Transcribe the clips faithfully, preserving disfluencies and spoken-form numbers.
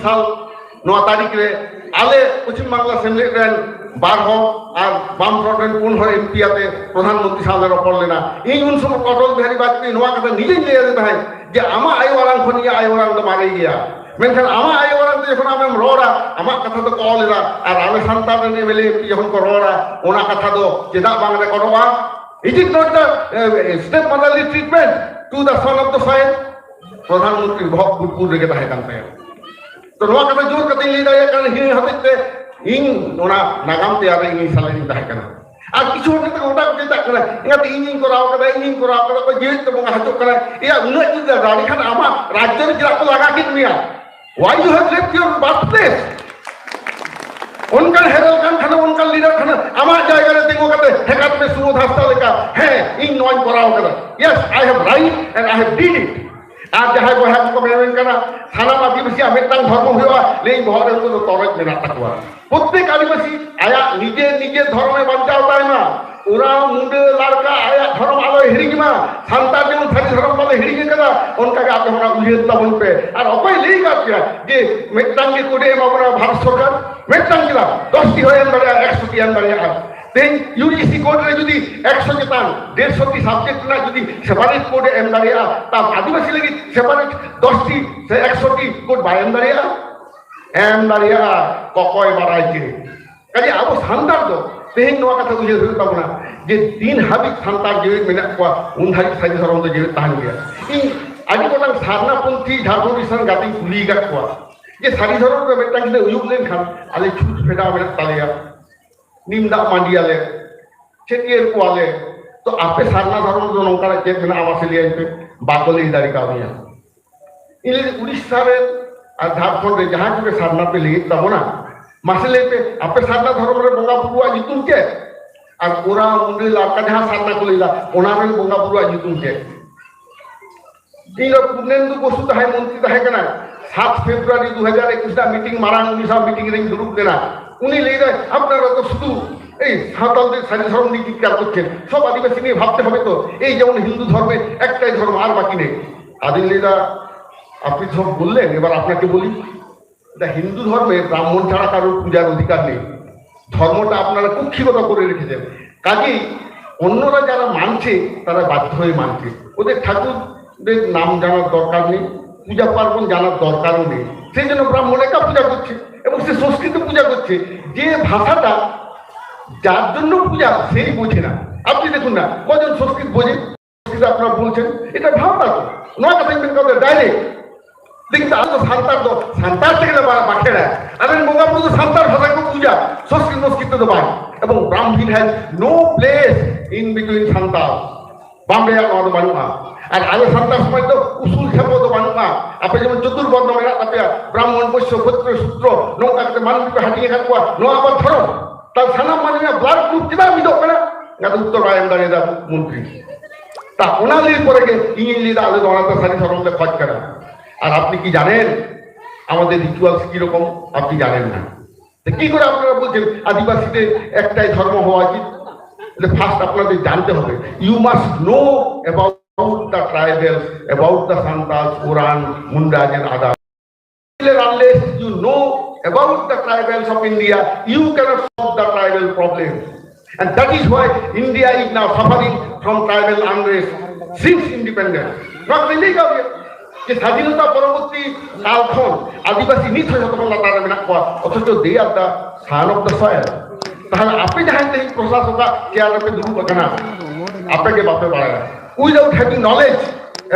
ᱥᱟᱞ ᱱᱚᱣᱟ ᱛᱟᱹᱨᱤᱠᱷ ᱨᱮ ᱟᱞᱮ ᱯᱚᱪᱷᱤᱢ ᱵᱟᱝᱞᱟ ᱥᱮᱢᱞᱮᱫ ᱨᱮᱱ ᱵᱟᱨ ᱦᱚᱲ ᱟᱨ ᱵᱟᱢ ᱯᱷᱨᱚᱱᱴ ᱨᱮᱱ ᱯᱩᱱ ᱦᱚᱲ ᱮᱢᱯᱤ ᱟᱛᱮ ᱯᱨᱚᱫᱷᱟᱱ ᱢᱚᱱᱛᱨᱤ ᱥᱟᱶ ᱞᱮ ᱨᱚᱯᱚᱲ ᱞᱮᱱᱟ᱾ ᱤᱧ ᱩᱱ ᱥᱚᱢᱚᱭ ᱚᱴᱚᱞ ᱵᱤᱦᱟᱨᱤ ᱵᱟᱡᱽᱯᱮᱭᱤ ᱱᱚᱣᱟ ᱠᱟᱛᱷᱟ ᱱᱤᱡᱮᱧ ᱞᱟᱹᱭ ᱟᱫᱮ ᱛᱟᱦᱮᱸᱫ ᱡᱮ ᱟᱢᱟᱜ ᱟᱭᱳ ᱟᱲᱟᱝ ᱠᱷᱚᱱ ᱤᱧᱟᱹᱜ ᱟᱭᱳ ᱟᱲᱟᱝ ᱫᱚ ᱢᱟᱨᱮ ᱜᱮᱭᱟ, ᱢᱮᱱᱠᱷᱟᱱ ᱟᱢᱟᱜ ᱟᱭᱳ ᱟᱲᱟᱝ ᱛᱮ ᱡᱚᱠᱷᱚᱱ ᱟᱢᱮᱢ ᱨᱚᱲᱟ, ᱟᱢᱟᱜ ᱠᱟᱛᱷᱟ ᱫᱚᱠᱚ ᱚᱞ ᱮᱫᱟ, ᱟᱨ ᱟᱞᱮ ᱥᱟᱱᱛᱟᱲ ᱨᱮᱱ ᱮᱢᱮᱞᱮ ᱮᱢᱯᱤ ᱡᱚᱠᱷᱚᱱ ᱠᱚ ᱨᱚᱲᱟ, ᱚᱱᱟ ᱠᱟᱛᱷᱟ ᱫᱚ ᱪᱮᱫᱟᱜ ᱵᱟᱝ ᱨᱮᱠᱚᱨᱰᱚᱜᱼᱟ? Is it not the step motherly treatment to the son of the soil? Pradhan Mantri ᱵᱚᱦᱚᱜ ᱯᱩᱨᱯᱩᱨ ᱨᱮᱜᱮ ᱛᱟᱦᱮᱸ ᱠᱟᱱ ᱛᱟᱭᱟ᱾ ᱛᱚ ᱱᱚᱣᱟ ᱠᱟᱛᱷᱟ ᱡᱳᱨ ᱠᱟᱛᱮᱧ ᱞᱟᱹᱭ ᱫᱟᱲᱮᱭᱟᱜ ᱠᱟᱱᱟ, ᱦᱤᱱᱟᱹ ᱦᱚᱛᱮᱡ ᱛᱮ ᱤᱧ ᱚᱱᱟ ᱱᱟᱜᱟᱢ ᱛᱮᱭᱟᱨ ᱨᱮ ᱤᱧ ᱥᱟᱞᱮᱫ ᱤᱧ ᱛᱟᱦᱮᱸ ᱠᱟᱱᱟ᱾ ᱟᱨ ᱠᱤᱪᱷᱩ ᱦᱚᱲ ᱱᱤᱛᱚᱜ ᱜᱚᱴᱟ ᱠᱚ ᱪᱮᱫᱟᱜ ᱠᱟᱱᱟ, ᱮᱸᱜᱟᱛᱮ ᱤᱧᱤᱧ ᱠᱚᱨᱟᱣ ᱠᱟᱫᱟ, ᱤᱧᱤᱧ ᱠᱚᱨᱟᱣ ᱠᱟᱫᱟ, ᱚᱠᱚᱭ ᱡᱮᱣᱮᱫ ᱛᱮ ᱵᱚᱸᱜᱟ ᱦᱚᱪᱚᱜ ᱠᱟᱱᱟ᱾ ᱮᱭᱟ, ᱩᱱᱟᱹᱜ ᱡᱩᱫᱤ ᱫᱟᱲᱮ ᱠᱷᱟᱱ ᱟᱢᱟᱜ ᱨᱟᱡᱽᱡᱚ ᱨᱮ ᱪᱮᱫᱟᱜ ᱠᱚ ᱞᱟᱜᱟ ᱠᱮᱫ ᱢᱮᱭᱟ? Why you have left your birthplace? ᱚᱱᱠᱟᱱ ᱦᱮᱨᱮᱞ ᱠᱟᱱ ᱠᱷᱟᱱ, ᱚᱱᱠᱟᱱ ᱞᱤᱰᱟᱨ ᱠᱷᱟᱱ, ᱟᱢᱟᱜ ᱡᱟᱭᱜᱟ ᱨᱮ ᱛᱤᱸᱜᱩ ᱠᱟᱛᱮ ᱦᱮᱠᱟᱛ ᱢᱮ ᱥᱩᱵᱳᱫᱷ ᱦᱟᱸᱥᱫᱟ ᱞᱮᱠᱟ, ᱦᱮᱸ, ᱤᱧ ᱱᱚᱣᱟᱧ ᱠᱚᱨᱟᱣ ᱠᱟᱫᱟ, yes, I have right and I have did it. ᱟᱨ ᱡᱟᱦᱟᱸᱭ ᱵᱚᱭᱦᱟ ᱠᱚᱠᱚ ᱢᱮᱱ ᱠᱟᱱᱟ ᱥᱟᱱᱟᱢ ᱟᱹᱫᱤᱵᱟᱹᱥᱤᱭᱟᱜ ᱢᱤᱫᱴᱟᱝ ᱫᱷᱚᱨᱢᱚ ᱦᱩᱭᱩᱜᱼᱟ, ᱞᱟᱹᱭ ᱤᱧ ᱵᱚᱦᱚᱜ ᱨᱮ ᱩᱱᱠᱩ ᱫᱚ ᱛᱚᱨᱚᱡ ᱢᱮᱱᱟᱜ ᱛᱟᱠᱚᱣᱟ᱾ ᱯᱨᱚᱛᱮᱠ ᱟᱹᱫᱤᱵᱟᱹᱥᱤ ᱟᱭᱟᱜ ᱱᱤᱡᱮᱨ ᱱᱤᱡᱮᱨ ᱫᱷᱚᱨᱚᱢᱮ ᱵᱟᱧᱪᱟᱣ ᱛᱟᱭ ᱢᱟ᱾ ᱳᱨᱟᱸᱣ, ᱢᱩᱸᱰᱟᱹ, ᱞᱟᱲᱠᱟ ᱟᱭᱟᱜ ᱫᱷᱚᱨᱚᱢ ᱟᱞᱚᱭ ᱦᱤᱲᱤᱧ ᱢᱟ᱾ ᱥᱟᱱᱛᱟᱲ ᱡᱮᱢᱚᱱ ᱥᱟᱹᱨᱤ ᱫᱷᱚᱨᱚᱢ ᱵᱟᱞᱮ ᱦᱤᱲᱤᱧ ᱟᱠᱟᱫᱟ, ᱚᱱᱠᱟ ᱜᱮ ᱟᱯᱮ ᱦᱚᱸ ᱚᱱᱟ ᱩᱭᱦᱟᱹᱨ ᱛᱟᱵᱚᱱ ᱯᱮ᱾ ᱟᱨ ᱚᱠᱚᱭ ᱞᱟᱹᱭ ᱟᱠᱟᱫ ᱯᱮᱭᱟ ᱡᱮ ᱢᱤᱫᱴᱟᱝ ᱜᱮ ᱠᱳᱰᱮ ᱮᱢᱟ ᱵᱚᱱᱟ ᱵᱷᱟᱨᱚᱛ ᱥᱚᱨᱠᱟᱨ? ᱢᱤᱫᱴᱟᱝ ᱪᱮᱫᱟᱜ? ᱫᱚᱥ ᱴᱤ ᱦᱚᱸᱭ ᱮᱢ ᱫᱟᱲᱮᱭᱟᱜᱼᱟ, ᱮᱠᱥᱚ ᱴᱤ ᱮᱢ ᱫᱟᱲᱮᱭᱟᱜᱼᱟ᱾ ᱛᱮᱦᱮᱧ ᱤᱭᱩ ᱡᱤ ᱥᱤ ᱠᱳᱰ ᱨᱮ ᱡᱩᱫᱤ ᱮᱠᱥᱚ ᱪᱮᱛᱟᱱ ᱰᱮᱲᱥᱚ ᱴᱤ ᱥᱟᱵᱡᱮᱠᱴ ᱨᱮᱱᱟᱜ ᱡᱩᱫᱤ ᱥᱮᱯᱟᱨᱮᱴ ᱠᱳᱰ ᱮ ᱮᱢ ᱫᱟᱲᱮᱭᱟᱜᱼᱟ, ᱛᱟᱦᱚᱞᱮ ᱟᱹᱫᱤᱵᱟᱹᱥᱤ ᱞᱟᱹᱜᱤᱫ ᱥᱮᱯᱟᱨᱮᱴ ᱫᱚᱥ ᱴᱤ ᱥᱮ ᱮᱠᱥᱚ ᱴᱤ ᱠᱳᱰ ᱵᱟᱭ ᱮᱢ ᱫᱟᱲᱮᱭᱟᱜᱼᱟ? ᱮᱢ ᱫᱟᱲᱮᱭᱟᱜᱼᱟ, ᱠᱚᱠᱚᱭ ᱵᱟᱲᱟᱭ ᱪᱮ᱾ ᱠᱟᱡᱮ ᱟᱵᱚ ᱥᱟᱱᱛᱟᱲ ᱫᱚ ᱛᱮᱦᱮᱧ ᱱᱚᱣᱟ ᱠᱟᱛᱷᱟ ᱩᱭᱦᱟᱹᱨ ᱦᱩᱭᱩᱜ ᱛᱟᱵᱚᱱᱟ ᱡᱮ ᱛᱤᱱ ᱦᱟᱹᱵᱤᱡ ᱥᱟᱱᱛᱟᱲ ᱡᱤᱣᱤᱫ ᱢᱮᱱᱟᱜ ᱠᱚᱣᱟ, ᱩᱱ ᱦᱟᱹᱵᱤᱡ ᱥᱟᱹᱨᱤ ᱫᱷᱚᱨᱚᱢ ᱫᱚ ᱡᱤᱣᱤᱫ ᱛᱟᱦᱮᱱ ᱜᱮᱭᱟ᱾ ᱤᱧ ᱟᱹᱰᱤ ᱜᱚᱴᱟᱝ ᱥᱟᱨᱱᱟ ᱯᱚᱱᱛᱷᱤ ᱡᱷᱟᱲᱠᱷᱚᱸᱰ ᱨᱮᱱ ᱜᱟᱛᱮᱧ ᱠᱩᱞᱤ ᱟᱠᱟᱫ ᱠᱚᱣᱟ ᱡᱮ ᱥᱟᱹᱨᱤ ᱫᱷᱚᱨᱚᱢ ᱨᱮ ᱢᱤᱫᱴᱟᱝ ᱡᱩᱫᱤ ᱟᱹᱭᱩᱵ ᱞᱮᱱᱠᱷᱟᱱ ᱟᱞᱮ ᱪᱷᱩᱛ ᱯᱷᱮᱰᱟᱣ ᱢᱮᱱᱟᱜ ᱛᱟᱞᱮᱭᱟ, ᱱᱤᱢ ᱫᱟᱜ ᱢᱟᱹᱰᱤᱭᱟᱞᱮ, ᱪᱷᱟᱹᱴᱭᱟᱹᱨ ᱠᱚᱣᱟᱞᱮ, ᱛᱚ ᱟᱯᱮ ᱥᱟᱨᱱᱟ ᱫᱷᱚᱨᱚᱢ ᱨᱮᱫᱚ ᱱᱚᱝᱠᱟᱱᱟᱜ ᱪᱮᱫ ᱢᱮᱱᱟᱜᱼᱟ ᱢᱟᱥᱮ ᱞᱟᱹᱭᱟᱹᱧ ᱯᱮ? ᱵᱟᱠᱚ ᱞᱟᱹᱭ ᱫᱟᱲᱮ ᱠᱟᱣᱫᱤᱧᱟ᱾ ᱤᱧ ᱞᱟᱹᱭᱫᱟ ᱩᱲᱤᱥᱥᱟ ᱨᱮ ᱟᱨ ᱡᱷᱟᱲᱠᱷᱚᱸᱰ ᱨᱮ ᱡᱟᱦᱟᱸ ᱠᱚᱜᱮ ᱥᱟᱨᱱᱟ ᱯᱮ ᱞᱟᱹᱭᱮᱫ ᱛᱟᱵᱚᱱᱟ, ᱢᱟᱥᱮ ᱞᱟᱹᱭ ᱯᱮ ᱟᱯᱮ ᱥᱟᱨᱱᱟ ᱫᱷᱚᱨᱚᱢ ᱨᱮ ᱵᱚᱸᱜᱟ ᱵᱩᱨᱩᱣᱟᱜ ᱧᱩᱛᱩᱢ ᱪᱮᱫ? ᱟᱨ ᱳᱨᱟᱸᱣ, ᱢᱩᱸᱰᱟᱹ, ᱞᱟᱲᱠᱟ ᱡᱟᱦᱟᱸ ᱥᱟᱨᱱᱟ ᱠᱚ ᱞᱟᱹᱭᱫᱟ ᱚᱱᱟ ᱨᱮᱱ ᱵᱚᱸᱜᱟ ᱵᱩᱨᱩᱣᱟᱜ ᱧᱩᱛᱩᱢ ᱪᱮᱫ? ᱤᱧ ᱫᱚ ᱯᱩᱨᱱᱮᱱᱫᱩ ᱵᱚᱥᱩ ᱛᱟᱦᱮᱸ ᱢᱚᱱᱛᱨᱤ ᱛᱟᱦᱮᱸ ᱠᱟᱱᱟ, ᱥᱟᱛ ᱯᱷᱮᱵᱽᱨᱩᱣᱟᱨᱤ ᱫᱩ ᱦᱟᱡᱟᱨ ᱮᱠᱩᱥ ᱨᱮᱱᱟᱜ ᱢᱤᱴᱤᱝ ᱢᱟᱨᱟᱝ ᱩᱱᱤ ᱥᱟᱶ ᱢᱤᱴᱤᱝ ᱨᱮᱧ ᱫᱩᱲᱩᱵ ᱞᱮᱱᱟ᱾ ᱩᱱᱤ ᱞᱟᱹᱭ ᱫᱟᱭ, "ᱟᱯᱱᱟᱨᱟ ᱛᱚ ᱥᱩᱫᱷᱩ ᱮᱭ ᱥᱟᱶᱛᱟᱞ ᱫᱮ ᱥᱟᱹᱨᱤ ᱫᱷᱚᱨᱚᱢ ᱱᱤᱭᱮ ᱪᱤৎᱠᱟᱨ ᱠᱚᱨছেন, সব আদিবাসী নিয়ে ভাবতে হবে তো, এই যেমন হিন্দু ধর্মে একটাই ধর্ম আর বাকি নেই।" ᱟᱫᱚᱧ ᱞᱟᱹᱭ ᱫᱟ, "আপনি তো সব বললেন, এবার আপনাকে বলি।" তা হিন্দু ধর্মে ব্রাহ্মণ ছাড়া কারোর পূজার অধিকার নেই। ধর্মটা আপনারা কুক্ষিগত করে রেখেছেন। কাজেই অন্যরা যারা মানছে, তারা বাধ্য হয়ে মানছে। ওদের ঠাকুরদের নাম জানার দরকার নেই, পূজা পার্বণ জানার দরকারও নেই। সেই জন্য ব্রাহ্মণ একা পূজা করছে এবং সে সংস্কৃত পূজা করছে, যে ভাষাটা যার জন্য পূজা সেই বোঝে না। আপনি দেখুন না, কজন সংস্কৃত বোঝে? ᱥᱟᱱᱛᱟᱲ ᱵᱚᱱ ᱵᱩᱞ ᱪᱮᱫ? ᱮᱴᱟᱜ ᱵᱷᱟᱵᱽ ᱛᱟᱠᱚ᱾ ᱱᱚᱣᱟ ᱠᱟᱛᱷᱟᱧ ᱢᱮᱱ ᱠᱟᱫᱟ direct᱾ ᱞᱮᱠᱤᱱ ᱟᱞᱮ ᱫᱚ ᱥᱟᱱᱛᱟᱲ ᱫᱚ ᱥᱟᱱᱛᱟᱲ ᱛᱮᱜᱮ ᱞᱮ ᱵᱟ-, ᱵᱟᱠᱷᱮᱲᱟ᱾ ᱟᱞᱮ ᱨᱮᱱ ᱵᱚᱸᱜᱟ ᱵᱩᱨᱩ ᱫᱚ ᱥᱟᱱᱛᱟᱲ ᱵᱷᱟᱥᱟ ᱠᱚ ᱯᱩᱡᱟ, ᱥᱚᱝᱥᱠᱨᱤᱛ ᱢᱚᱥᱠᱨᱤᱛ ᱛᱮᱫᱚ ᱵᱟᱝ᱾ ᱮᱵᱚᱝ Brahmin has no place in between Santal. ᱵᱟᱢᱵᱮᱭᱟᱜ ᱱᱚᱣᱟ ᱫᱚ ᱵᱟᱹᱱᱩᱜᱼᱟ᱾ ᱟᱨ ᱟᱞᱮ ᱥᱟᱱᱛᱟᱲ ᱥᱚᱢᱟᱡᱽ ᱫᱚ ᱩᱥᱩᱞ ᱪᱷᱮᱯᱚ ᱫᱚ ᱵᱟᱹᱱᱩᱜᱼᱟ᱾ ᱟᱯᱮ ᱡᱮᱢᱚᱱ ᱪᱚᱛᱩᱨᱵᱚᱨᱱᱚ ᱢᱮᱱᱟᱜ ᱛᱟᱯᱮᱭᱟ, ᱵᱨᱟᱦᱢᱚᱱ, ᱵᱳᱭᱥᱭᱚ, ᱠᱷᱚᱛᱨᱚ, ᱥᱩᱫᱨᱚ, ᱱᱚᱝᱠᱟ ᱠᱟᱛᱮ ᱢᱟᱹᱱᱢᱤ ᱯᱮ ᱦᱟᱹᱴᱤᱧ ᱟᱠᱟᱫ ᱠᱚᱣᱟ, ᱱᱚᱣᱟ ᱟᱵᱟᱨ ᱫᱷᱚᱨᱚᱢ᱾ ᱛᱟᱦᱞᱮ ᱥᱟᱱᱟᱢ ᱢᱟᱹᱱᱢᱤᱭᱟᱜ blood group ᱪᱮᱫᱟᱜ ᱢᱤᱫᱚᱜ ᱠᱟᱱᱟ? ᱚᱱᱟ ᱫᱚ ᱩᱛᱛᱚᱨ ᱵᱟᱭ ᱮᱢ ᱫᱟᱲᱮᱭᱟᱫᱟ ᱢᱚᱱᱛᱨᱤ᱾ ᱛᱟ ᱚᱱᱟ ᱞᱟᱹᱭ ᱯᱚᱨᱮ ᱜᱮ ᱤᱧᱤᱧ ᱞᱟᱹᱭᱫᱟ, ᱟᱞᱮ ᱫᱚ ᱚᱱᱟ ᱫᱚ ᱥᱟᱹᱨᱤ ᱫᱷᱚᱨᱚᱢ ᱞᱮ ᱠᱷᱚᱡᱽ ᱠᱟᱱᱟ᱾ ᱟᱨ ᱟᱯᱱᱤ ᱠᱤ ᱡᱟᱱᱮᱱ ᱟᱢᱟᱫᱮᱨ rituals কিরকম? আপনি জানেন না। তো কি করে আপনারা বলছেন আদিবাসীদের একটাই ধর্ম হওয়া উচিত? ফার্স্ট আপনাদের জানতে হবে, you must know about the tribals, about the Santals, Oran, Mundas and others. Unless you know about the tribals of India, you cannot solve the tribal problem. And that is why India is now suffering from tribal unrest since independence. ᱱᱚᱣᱟ ᱠᱚ ᱞᱟᱹᱭ ᱠᱟᱜ ᱜᱮᱭᱟ ᱡᱮ ᱥᱟᱫᱷᱤᱱᱚᱛᱟ ᱯᱚᱨᱚᱵᱚᱨᱛᱤ ᱠᱟᱞ ᱠᱷᱚᱱ ᱟᱹᱫᱤᱵᱟᱹᱥᱤ ᱱᱤᱛ ᱦᱚᱸ ᱡᱚᱛᱚ ᱠᱷᱚᱱ ᱞᱟᱛᱟᱨ ᱨᱮ ᱢᱮᱱᱟᱜ ᱠᱚᱣᱟ, ᱚᱛᱷᱚᱪᱚ they are the son of the soil. ᱛᱟᱦᱞᱮ ᱟᱯᱮ ᱡᱟᱦᱟᱸᱭ ᱛᱮᱦᱮᱧ ᱯᱨᱚᱥᱟᱥᱚᱠᱟᱜ ᱪᱮᱭᱟᱨ ᱨᱮᱯᱮ ᱫᱩᱲᱩᱵ ᱟᱠᱟᱱᱟ, ᱟᱯᱮ ᱜᱮ ᱵᱟᱯᱮ ᱵᱟᱲᱟᱭᱟ᱾ Without having knowledge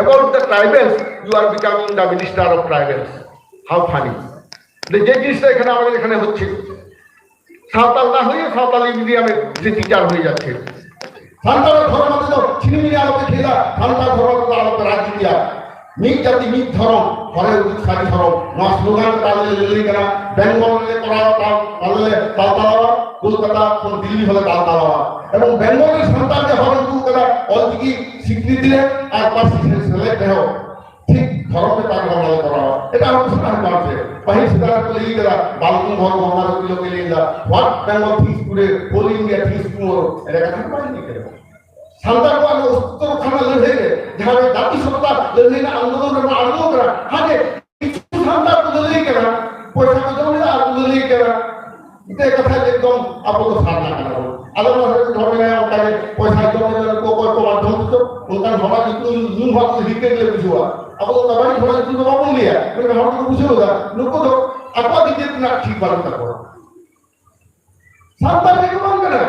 about the tribals, you are becoming the minister of tribals. How funny. যে জিনিসটা এখানে আমাদের এখানে হচ্ছে, সাঁওতাল না হয়ে সাঁওতালি মিডিয়ামে যে টিচার হয়ে যাচ্ছে। ᱥᱟᱱᱛᱟᱲ ᱫᱷᱚᱨᱚᱢ ᱟᱛᱮ ᱫᱚ ᱪᱷᱤᱱᱤ ᱢᱤᱰᱤᱭᱟ ᱟᱞᱚᱯᱮ ᱠᱷᱮᱞᱟ, ᱥᱟᱱᱛᱟᱲ ᱫᱷᱚᱨᱚᱢ ᱟᱛᱮ ᱫᱚ ᱟᱞᱚᱯᱮ ᱨᱟᱡᱽᱱᱤᱛᱤᱭᱟ᱾ ᱢᱤᱫ ᱡᱟᱹᱛᱤ ᱢᱤᱫ ᱫᱷᱚᱨᱚᱢ, ᱦᱚᱨᱮ ᱩᱫᱩᱜ ᱥᱟᱹᱨᱤ ᱫᱷᱚᱨᱚᱢ, ᱱᱚᱣᱟ ᱥᱞᱳᱜᱟᱱ ᱛᱮ ᱟᱞᱮ ᱞᱮ ᱞᱟᱹᱞᱟᱹᱭ ᱠᱟᱱᱟ᱾ ᱵᱮᱝᱜᱚᱞ ᱨᱮᱞᱮ ᱠᱚᱨᱟᱣᱟ, ᱛᱟᱞ-, ᱟᱞᱮ ᱞᱮ ᱛᱟᱞᱛᱟᱞᱟᱣᱟ, ᱠᱳᱞᱠᱟᱛᱟ ᱠᱷᱚᱱ ᱫᱤᱞᱞᱤ ᱦᱚᱸᱞᱮ ᱛᱟᱞᱛᱟᱞᱟᱣᱟ᱾ ᱮᱵᱚᱝ ᱵᱮᱝᱜᱚᱞ ᱨᱮ ᱥᱟᱱᱛᱟᱲ ᱡᱟᱦᱟᱸ ᱦᱚᱨ ᱩᱫᱩᱜ ᱠᱟᱫᱟ, ᱚᱞᱪᱤᱠᱤ ᱥᱤᱠᱨᱤᱛᱤ ᱨᱮ ᱟᱨ ᱯᱟᱹᱨᱥᱤ ᱥᱮᱞᱮᱫ ᱨᱮᱦᱚᱸ ᱴᱷᱤᱠ ᱫᱷᱚᱨᱚᱢ ᱪᱮᱛᱟᱱ ᱨᱮ ᱵᱟᱝ ᱞᱮ ᱠᱚᱨᱟᱣᱟ᱾ ᱮᱴᱟᱜ ᱦᱚᱲ ᱠᱚ ᱥᱟᱱᱟᱢ ᱵᱟᱝ ᱥᱮ᱾ ᱯᱟᱹᱦᱤᱞ ᱥᱮᱫᱟᱭ ᱠᱚ ᱞᱟᱹᱭ ᱠᱟᱫᱟ, ᱵᱟᱞᱠᱩᱢ ᱦᱚᱲ ᱢᱚᱦᱟᱨᱚᱛᱤ ᱞᱳᱠᱮ ᱞᱟᱹᱭ ᱠᱟᱫᱟ, "What Bengal thinks today, whole India thinks tomorrow." ᱮᱸᱰᱮ ᱠᱟᱛᱷᱟ ᱫᱚ ᱵᱟᱭ ᱞᱟᱹᱭ ᱠᱟᱫᱟ᱾ ᱥᱟᱱᱛᱟᱲ ᱠᱚᱣᱟᱜ ᱱᱚᱣᱟ ᱚᱥᱛᱨᱚ ᱠᱷᱟᱱᱟ ᱞᱟᱹᱲᱦᱟᱹᱭ ᱨᱮ, ᱡᱟᱦᱟᱸ ᱨᱮ ᱡᱟᱹᱛᱤ ᱥᱚᱛᱛᱟ ᱞᱟᱹᱲᱦᱟᱹᱭ ᱨᱮᱱᱟᱜ ᱟᱱᱫᱳᱞᱚᱱ ᱨᱮ ᱵᱚᱱ ᱟᱬᱜᱚ ᱠᱟᱱᱟ, ᱦᱟᱸᱰᱮ ᱠᱤᱪᱷᱩ ᱥᱟᱱᱛᱟᱲ ᱠᱚ ᱞᱟᱹᱲᱦᱟᱹᱭ ᱠᱟᱱᱟ, ᱯᱚᱭᱥᱟ ᱠᱚ ᱡᱚᱢ ᱮᱫᱟ ᱟᱨ ᱩᱱᱤ ᱞᱟᱹᱭ ᱠᱟᱱᱟ, ᱢᱤᱫᱴᱮᱡ ᱠᱟᱛᱷᱟ ᱮᱠᱫᱚᱢ ᱟᱵᱚ ᱫᱚ ᱥᱟᱨᱱᱟ ᱠᱟᱱᱟ ᱵᱚᱱ᱾ ᱟᱫᱚ ᱚᱱᱟ ᱦᱚᱲ ᱫᱚ ᱚᱱᱠᱟ ᱜᱮ ᱯᱚᱭᱥᱟ ᱡᱚᱢ ᱮᱫᱟ, ᱱᱩᱠᱩ ᱚᱠᱚᱭ ᱠᱚ ᱢᱟᱫᱽᱫᱷᱚᱢ ᱛᱮᱪᱚ ᱚᱱᱠᱟᱱ ᱦᱚᱲᱟᱜ ᱧᱩᱛᱩᱢ ᱧᱩ ᱦᱚᱸ ᱟᱵᱚ ᱫᱚ ᱦᱤᱨᱠᱟᱹ ᱜᱮᱞᱮ ᱵᱩᱡᱷᱟᱹᱣᱟ᱾ ᱟᱵᱚ ᱫᱚ ᱚᱱᱠᱟ ᱵᱟᱹᱲᱤᱡ ᱦᱚᱲᱟᱜ ᱧᱩᱛᱩᱢ ᱫᱚ ᱵᱟᱵᱚᱱ ᱞᱟᱹᱭᱟ, ᱢᱮᱱᱠᱷᱟᱱ ᱦᱚᱲ ᱫᱚᱠᱚ ᱵᱩᱡᱷᱟᱹᱣ ᱮᱫᱟ ᱱᱩᱠᱩ ᱫᱚ ᱟᱠᱚᱣᱟᱜ ᱱᱤᱡᱮ ᱨᱮᱱᱟᱜ ᱴᱷᱤᱠ ᱵᱟᱹᱱᱩᱜ ᱛᱟᱠᱚᱣᱟ᱾ ᱥᱟᱱᱛᱟᱲ ᱜᱮ ᱵᱟᱝ ᱠᱟᱱᱟ᱾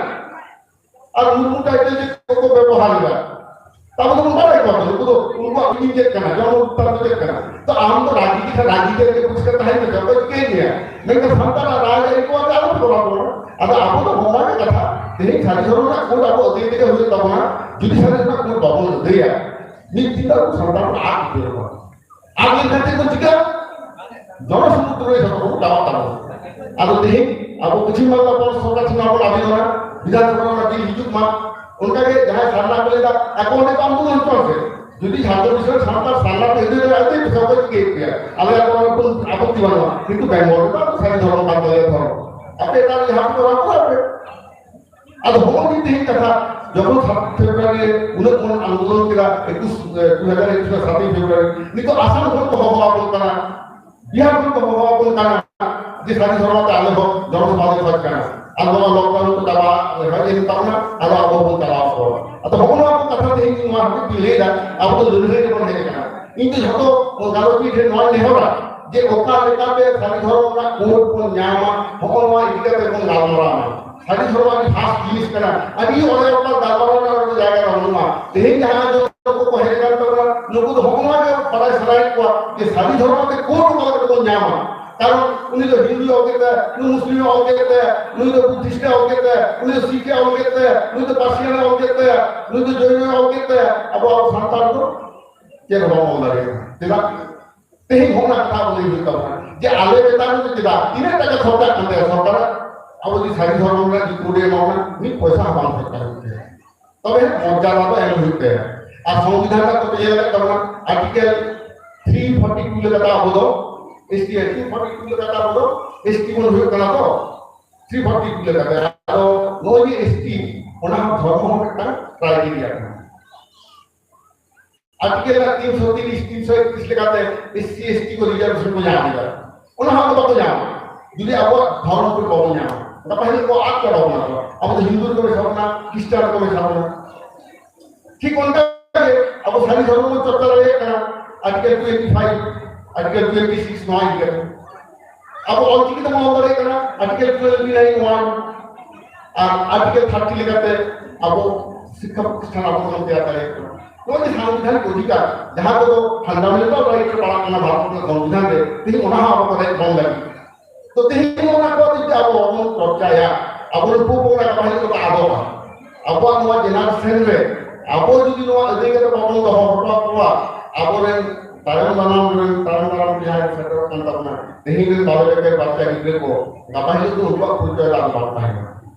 ᱟᱨ ᱩᱱᱠᱩ ᱴᱟᱭᱴᱮᱞ ᱪᱮᱫ ᱠᱚᱠᱚ ᱵᱮᱵᱚᱦᱟᱨ ᱮᱫᱟ, ᱛᱟᱵᱚ ᱫᱚᱵᱚᱱ ᱵᱟᱲᱟᱭ ᱠᱚᱣᱟ ᱛᱚ, ᱩᱱᱠᱩ ᱫᱚ ᱩᱱᱠᱩᱣᱟᱜ ᱢᱤᱱᱤᱝ ᱪᱮᱫ ᱠᱟᱱᱟ, ᱡᱚᱱᱢᱚ ᱵᱨᱤᱛᱛᱟᱱᱛᱚ ᱪᱮᱫ ᱠᱟᱱᱟ? ᱛᱚ ᱟᱢ ᱫᱚ ᱨᱟᱹᱜᱤ ᱜᱮ ᱨᱟᱹᱜᱤ ᱜᱮ ᱯᱚᱨᱤᱥᱠᱟᱨ ᱛᱟᱦᱮᱱ ᱢᱮ, ᱚᱠᱚᱭ ᱪᱤᱠᱟᱹᱭ ᱢᱮᱭᱟ? ᱢᱮᱱᱠᱷᱟᱱ ᱥᱟᱱᱛᱟᱲᱟᱜ ᱨᱟᱡᱽᱟᱹᱨᱤ ᱠᱚ ᱟᱞᱚ ᱯᱮ ᱠᱚᱨᱟᱣ ᱛᱟᱵᱚᱱᱟ᱾ ᱟᱫᱚ ᱟᱵᱚ ᱫᱚ ᱱᱚᱣᱟ ᱜᱮ ᱠᱟᱛᱷᱟ, ᱛᱮᱦᱮᱧ ᱥᱟᱹᱨᱤ ᱫᱷᱚᱨᱚᱢ ᱨᱮᱱᱟᱜ ᱠᱳᱰ ᱟᱵᱚ ᱟᱹᱫᱟᱹᱭ ᱛᱮᱜᱮ ᱦᱩᱭᱩᱜ ᱛᱟᱵᱚᱱᱟ᱾ ᱡᱩᱫᱤ ᱥᱟᱹᱨᱤ ᱫᱷᱚᱨᱚᱢ ᱨᱮᱱᱟᱜ ᱠᱳᱰ ᱵᱟᱵᱚᱱ ᱟᱹᱫᱟᱹᱭᱟ, ᱢᱤᱫ ᱫᱤᱱ ᱫᱚ ᱟᱵᱚ ᱥᱟᱱᱛᱟᱲ ᱵᱚᱱ ᱟᱫ ᱩᱛᱟᱹᱨᱚᱜᱼᱟ᱾ ᱟᱨ ᱢᱮᱱᱠᱷᱟᱱ ᱪᱮᱫ ᱵᱚᱱ ᱪᱤᱠᱟᱹ? ᱡᱚᱱᱚᱥᱚᱢᱩᱫᱨᱚ ᱨᱮ ᱡᱚᱛᱚ ᱠᱚ ᱪᱟᱵᱟᱜ ᱛᱟᱵᱚᱱᱟ᱾ ᱟᱫᱚ ᱛᱮᱦᱮᱧ ᱟᱵᱚ ᱯᱚᱪᱷᱤᱢ ᱵᱟᱝᱞᱟ ᱯᱚᱱᱚᱛ ᱥᱚᱨᱠᱟᱨ ᱴᱷᱮᱱ ᱟᱵᱚ ᱟᱵᱮᱫᱚᱱᱟ, ᱵᱤᱫᱷᱟᱱ ᱥᱚᱵᱷᱟ ᱨᱮᱱᱟᱜ ᱵᱤᱞ ᱦᱤᱡᱩᱜ ᱢᱟ᱾ ᱚᱱᱠᱟᱜᱮ ᱡᱟᱦᱟᱸᱭ ᱥᱟᱨᱱᱟ ᱠᱚ ᱞᱟᱹᱭᱫᱟ, ᱟᱠᱚ ᱚᱸᱰᱮ ᱠᱚ ᱟᱱᱫᱳᱞᱚᱱ ᱦᱚᱪᱚ ᱥᱮ, ᱡᱩᱫᱤ ᱡᱷᱟᱲᱠᱷᱚᱸᱰ ᱫᱤᱥᱚᱢ ᱥᱟᱱᱛᱟᱲ ᱥᱟᱨᱱᱟ ᱯᱮ ᱤᱫᱤ ᱫᱟᱲᱮᱭᱟᱜᱼᱟ, ᱟᱹᱰᱤ ᱯᱚᱭᱥᱟ ᱠᱚ ᱪᱤᱠᱟᱹᱭᱮᱫ ᱯᱮᱭᱟ, ᱟᱞᱮᱭᱟᱜ ᱠᱳᱱᱳ ᱨᱚᱠᱚᱢ ᱟᱯᱚᱛᱛᱤ ᱵᱟᱹᱱᱩᱜᱼᱟ, ᱠᱤᱱᱛᱩ ᱵᱮᱝᱜᱚᱞ ᱨᱮᱫᱚ ᱟᱵᱚ ᱥᱟᱹᱨᱤ ᱫᱷᱚᱨᱚᱢ ᱠᱟᱱ ᱛᱟᱞᱮᱭᱟ ᱫᱷᱚᱨᱚᱢ, ᱟᱯᱮ ᱮᱴᱟᱜ ᱡᱟᱦᱟᱸ ᱠᱚ ᱠᱚᱨᱟᱣ ᱯᱮ᱾ ᱟᱫᱚ ᱦᱚᱸᱜᱼᱚᱭ ᱡᱮ ᱛᱮᱦᱮᱧ ᱠᱟᱛᱷᱟ, ᱡᱚᱠᱷᱚᱱ ᱥᱟᱛ ᱯᱷᱮᱵᱽᱨᱩᱣᱟᱨᱤ ᱨᱮ ᱩᱱᱟᱹᱜ ᱵᱚᱱ ᱟᱱᱫᱳᱞᱚᱱ ᱠᱮᱫᱟ, ᱮᱠᱩᱥ, ᱮ, ᱫᱩ ᱦᱟᱡᱟᱨ ᱮᱠᱩᱥ ᱨᱮ ᱥᱟᱛᱮᱭ ᱯᱷᱮᱵᱽᱨᱩᱣᱟᱨᱤ, ᱱᱤᱛᱚᱜ ᱟᱥᱟᱢ ᱠᱷᱚᱱ ᱠᱚ ᱦᱚᱦᱚ ᱟᱵᱚᱱ ᱠᱟᱱᱟ, ᱵᱤᱦᱟᱨ ᱠᱷᱚᱱ ᱠᱚ ᱦᱚᱦᱚ ᱟᱵᱚᱱ ᱠᱟᱱᱟ, ᱡᱮ ᱥᱟᱹᱨᱤ ᱫᱷᱚᱨᱚᱢ ᱛᱮ ᱟᱞᱮ ᱦᱚᱸ ᱡᱚᱱᱚᱥᱚᱵᱷᱟ ᱞᱮ ᱠᱷᱚᱡᱽ ᱠᱟᱱᱟ᱾ ᱟᱨ ᱱᱚᱣᱟ ᱞᱚᱠᱰᱟᱣᱩᱱ ᱠᱚ ᱪᱟᱵᱟ ᱦᱮᱡ ᱮᱱ ᱛᱟᱵᱚᱱᱟ, ᱟᱫᱚ ᱟᱵᱚ ᱵᱚᱱ ᱪᱟᱞᱟᱣ ᱠᱚᱣᱟ᱾ ᱟᱫᱚ ᱦᱚᱸᱜᱼᱚ ᱱᱚᱣᱟ ᱠᱚ ᱠᱟᱛᱷᱟ ᱛᱮᱦᱮᱧ ᱱᱚᱣᱟ ᱦᱟᱹᱵᱤᱡ ᱞᱤᱧ ᱞᱟᱹᱭᱫᱟ, ᱟᱵᱚ ᱫᱚ ᱞᱟᱹᱲᱦᱟᱹᱭ ᱨᱮᱵᱚᱱ ᱦᱮᱡ ᱟᱠᱟᱱᱟ᱾ ᱤᱧ ᱫᱚ ᱡᱷᱚᱛᱚ ᱜᱟᱞᱚᱪ ᱢᱤᱫ ᱴᱷᱮᱱ ᱱᱚᱣᱟᱧ ᱱᱮᱦᱚᱨᱟ, ᱡᱮ ᱚᱠᱟ ᱞᱮᱠᱟᱛᱮ ᱥᱟᱹᱨᱤ ᱫᱷᱚᱨᱚᱢ ᱨᱮᱱᱟᱜ ᱠᱳᱰ ᱵᱚᱱ ᱧᱟᱢᱟ, ᱦᱚᱸᱜᱼᱚ ᱱᱚᱣᱟ ᱤᱫᱤ ᱠᱟᱛᱮ ᱵᱚᱱ ᱜᱟᱞᱢᱟᱨᱟᱣᱟ᱾ ᱥᱟᱹᱨᱤ ᱫᱷᱚᱨᱚᱢ ᱟᱹᱰᱤ ᱯᱷᱟᱥᱴ ᱡᱤᱱᱤᱥ ᱠᱟᱱᱟ, ᱟᱹᱰᱤ ᱚᱱᱮ ᱚᱱᱠᱟ ᱜᱟᱞᱢᱟᱨᱟᱣ ᱨᱮᱱᱟᱜ ᱚᱱᱟ ᱡᱟᱭᱜᱟ ᱵᱟᱹᱱᱩᱜᱼᱟ᱾ ᱛᱮᱦᱮᱧ ᱡᱟᱦᱟᱸ ᱡᱚᱛᱚ ᱠᱚ ᱦᱮᱡ ᱟᱠᱟᱱ ᱛᱟᱵᱚᱱᱟ, ᱱᱩᱠᱩ ᱫᱚ ᱦᱚᱸᱜᱼᱚ ᱱᱚᱣᱟ ᱜᱮ ᱵᱟᱲᱟᱭ ᱥᱟᱱᱟᱭᱮᱫ ᱠᱚᱣᱟ ᱡᱮ ᱥᱟᱹᱨᱤ ᱫᱷᱚᱨᱚᱢ ᱛᱮ ᱠᱳᱰ ᱚᱠᱟ ᱞᱮᱠᱟ ᱵᱚᱱ ᱧᱟᱢᱟ᱾ ᱠᱟᱨᱚᱱ ᱩᱱᱤ ᱫᱚ ᱦᱤᱱᱫᱩᱭ ᱚᱞ ᱠᱮᱫ ᱛᱟᱭᱟ, ᱩᱱᱤ ᱢᱩᱥᱞᱤᱢᱮ ᱚᱞ ᱠᱮᱫ ᱛᱟᱭᱟ, ᱩᱱᱤ ᱫᱚ ᱵᱩᱫᱽᱫᱷᱤᱥᱴᱮ ᱚᱞ ᱠᱮᱫ ᱛᱟᱭᱟ, ᱩᱱᱤ ᱫᱚ ᱥᱤᱠᱷᱮ ᱚᱞ ᱠᱮᱫ ᱛᱟᱭᱟ, ᱩᱱᱤ ᱫᱚ ᱯᱟᱨᱥᱤᱭᱟᱱᱮ ᱚᱞ ᱠᱮᱫ ᱛᱟᱭᱟ, ᱩᱱᱤ ᱫᱚ ᱡᱚᱭᱱᱚᱭ ᱚᱞ ᱠᱮᱫ ᱛᱟᱭᱟ, ᱟᱵᱚ, ᱟᱵᱚ ᱥᱟᱱᱛᱟᱲ ᱫᱚ ᱪᱮᱫ ᱦᱚᱸ ᱵᱟᱵᱚᱱ ᱚᱞ ᱫᱟᱲᱮᱭᱟᱜᱼᱟ᱾ ᱪᱮᱫᱟᱜ? ᱛᱮᱦᱮᱧ ᱦᱚᱸ ᱚᱱᱟ ᱠᱟᱛᱷᱟ ᱵᱚᱱ ᱞᱟᱹᱭ ᱦᱩᱭᱩᱜ ᱛᱟᱵᱚᱱᱟ ᱡᱮ ᱟᱞᱮ ᱪᱮᱛᱟᱱ ᱨᱮ ᱪᱮᱫᱟᱜ ᱛᱤᱱᱟᱹᱜ ᱴᱟᱠᱟ ᱠᱷᱚᱨᱪᱟᱜ ᱠᱟᱱ ᱛᱟᱭᱟ ᱥᱚᱨᱠᱟᱨᱟᱜ? ᱟᱵᱚ ᱡᱩᱫᱤ ᱥᱟᱹᱨᱤ ᱫᱷᱚᱨᱚᱢ ᱨᱮᱱᱟᱜ ᱡᱩᱫᱤ ᱠᱳᱰ ᱮ ᱮᱢᱟ ᱵᱚᱱᱟ, ᱢᱤᱫ ᱯᱚᱭᱥᱟ ᱦᱚᱸ ᱵᱟᱝ ᱠᱷᱚᱨᱪᱟ ᱦᱩᱭᱩᱜ ᱛᱟᱭᱟ᱾ ᱛᱚᱵᱮ ᱦᱮᱸ, ᱢᱚᱨᱡᱟᱫᱟ ᱫᱚ ᱮᱢ ᱦᱩᱭᱩᱜ ᱛᱟᱭᱟ᱾ ᱟᱨ ᱥᱚᱝᱵᱤᱫᱷᱟᱱ ᱨᱮᱱᱟᱜ ᱠᱚ ᱧᱮᱞ ᱞᱮᱫ ᱛᱟᱵᱚᱱᱟ, ᱟᱨᱴᱤᱠᱮᱞ ᱛᱷᱨᱤ ᱯᱷᱳᱨᱴᱤ ᱴᱩ ᱞᱮᱠᱟᱛᱮ ᱟᱵᱚ ᱫᱚ S T, three forty two ᱞᱮᱠᱟᱛᱮ ᱟᱵᱚ ᱫᱚ ᱮᱥ ᱴᱤ ᱵᱚᱱ ᱦᱩᱭᱩᱜ ᱠᱟᱱᱟ ᱛᱚ, ᱛᱷᱨᱤ ᱯᱷᱳᱨᱴᱤ ᱴᱩ ᱞᱮᱠᱟᱛᱮ᱾ ᱟᱫᱚ ᱱᱚᱜᱼᱚᱭ ᱡᱮ ᱮᱥ ᱴᱤ, ᱚᱱᱟ ᱦᱚᱸ ᱫᱷᱚᱨᱢᱚ ᱦᱚᱸ ᱢᱤᱫᱴᱟᱝ ᱠᱨᱟᱭᱴᱮᱨᱤᱭᱟ ᱠᱟᱱᱟ᱾ ᱟᱨᱴᱤᱠᱮᱞ ᱨᱮᱱᱟᱜ ᱛᱤᱱᱥᱚ ᱛᱤᱨᱤᱥ, ᱛᱤᱱᱥᱚ ᱮᱠᱛᱨᱤᱥ ᱞᱮᱠᱟᱛᱮ ᱮᱥ ᱥᱤ, ᱮᱥ ᱴᱤ ᱠᱚ ᱨᱤᱡᱟᱨᱵᱷᱮᱥᱚᱱ ᱠᱚ ᱧᱟᱢ ᱮᱫᱟ᱾ ᱚᱱᱟ ᱦᱚᱸ ᱟᱵᱚ ᱵᱟᱠᱚ ᱧᱟᱢᱟ᱾ ᱡᱩᱫᱤ ᱟᱵᱚᱣᱟᱜ ᱫᱷᱚᱨᱚᱢ ᱠᱚ ᱵᱟᱵᱚᱱ ᱧᱟᱢᱟ, ᱜᱟᱯᱟ ᱦᱤᱞᱳᱜ ᱠᱚ ᱟᱫ ᱪᱟᱵᱟ ᱵᱚᱱᱟ ᱠᱚ᱾ ᱟᱵᱚ ᱫᱚ ᱦᱤᱱᱫᱩ ᱨᱮᱠᱚ ᱢᱮᱥᱟ ᱵᱚᱱᱟ, ᱠᱷᱨᱤᱥᱴᱟᱱ ᱨᱮᱠᱚ ᱢᱮᱥᱟ ᱵᱚᱱᱟ᱾ ᱴᱷᱤᱠ ᱚᱱᱠᱟ ᱜᱮ ᱟᱵᱚ ᱥᱟᱹᱨᱤ ᱫᱷᱚᱨᱚᱢ ᱵᱚᱱ ᱪᱚᱨᱪᱟ ᱫᱟᱲᱮᱭᱟᱜ ᱠᱟᱱᱟ, article twenty five, article twenty six ᱱᱚᱣᱟ ᱤᱫᱤ ᱠᱟᱛᱮ᱾ ᱟᱵᱚ ᱚᱞᱪᱤᱠᱤ ᱛᱮᱵᱚᱱ ᱚᱞ ᱫᱟᱲᱮᱭᱟᱜ ᱠᱟᱱᱟ, ᱟᱨᱴᱤᱠᱮᱞ ᱴᱩᱭᱮᱱᱴᱤ ᱱᱟᱭᱤᱱ ᱚᱣᱟᱱ, ᱟᱨ ᱟᱨᱴᱤᱠᱮᱞ ᱛᱷᱟᱨᱴᱤ ᱞᱮᱠᱟᱛᱮ ᱟᱵᱚ ᱥᱤᱠᱠᱷᱟ ᱯᱨᱚᱛᱤᱥᱴᱷᱟᱱ ᱟᱵᱚ ᱵᱚᱱ ᱛᱮᱭᱟᱨ ᱫᱟᱲᱮᱭᱟᱜ ᱠᱟᱱᱟ᱾ ᱱᱚᱜᱼᱚᱭ ᱡᱮ ᱥᱟᱝᱵᱤᱫᱷᱟᱱᱤᱠ ᱚᱫᱷᱤᱠᱟᱨ, ᱡᱟᱦᱟᱸ ᱠᱚᱫᱚ ᱯᱷᱟᱱᱰᱟᱢᱮᱱᱴᱟᱞ ᱨᱟᱭᱤᱴ ᱨᱮ ᱯᱟᱲᱟᱜ ᱠᱟᱱᱟ ᱵᱷᱟᱨᱚᱛ ᱨᱮᱱᱟᱜ ᱥᱚᱝᱵᱤᱫᱷᱟᱱ ᱨᱮ, ᱛᱮᱦᱮᱧ ᱚᱱᱟ ᱦᱚᱸ ᱟᱵᱚ ᱠᱚ ᱨᱮᱡ ᱵᱚᱱ ᱞᱟᱹᱜᱤᱫ᱾ ᱛᱚ ᱛᱮᱦᱮᱧ ᱚᱱᱟ ᱠᱚ ᱡᱩᱫᱤ ᱟᱵᱚ ᱵᱟᱵᱚᱱ ᱪᱚᱨᱪᱟᱭᱟ, ᱟᱵᱚᱨᱮᱱ ᱯᱚᱼᱯᱚᱝᱲᱟ ᱜᱟᱯᱟ ᱦᱤᱞᱳᱜ ᱫᱚᱠᱚ ᱟᱫᱚᱜᱼᱟ᱾ ᱟᱵᱚᱣᱟᱜ ᱱᱚᱣᱟ ᱡᱮᱱᱟᱨᱮᱥᱚᱱ ᱨᱮ ᱟᱵᱚ ᱡᱩᱫᱤ ᱱᱚᱣᱟ ᱟᱹᱫᱟᱹᱭ ᱠᱟᱛᱮ ᱵᱟᱵᱚᱱ ᱫᱚᱦᱚ ᱦᱚᱴᱚ ᱟᱠᱚᱣᱟ, ᱟᱵᱚᱨᱮᱱ ᱛᱟᱭᱚᱢ ᱫᱟᱨᱟᱢ ᱨᱮᱱ, ᱛᱟᱭᱚᱢ ᱫᱟᱨᱟᱢ ᱡᱟᱦᱟᱸᱭ ᱥᱮᱴᱮᱨᱚᱜ ᱠᱟᱱ ᱛᱟᱵᱚᱱᱟ, ᱛᱮᱦᱮᱧ ᱨᱮᱱ ᱵᱟᱞᱮ ᱵᱮᱠᱮᱨ ᱵᱟᱪᱪᱟ ᱜᱤᱫᱽᱨᱟᱹ ᱠᱚ, ᱜᱟᱯᱟ ᱦᱤᱞᱳᱜ ᱫᱚ ᱩᱱᱠᱩᱣᱟᱜ ᱯᱚᱨᱤᱪᱚᱭ ᱫᱚ ᱟᱫᱚ ᱵᱟᱝ ᱛᱟᱦᱮᱱᱟ᱾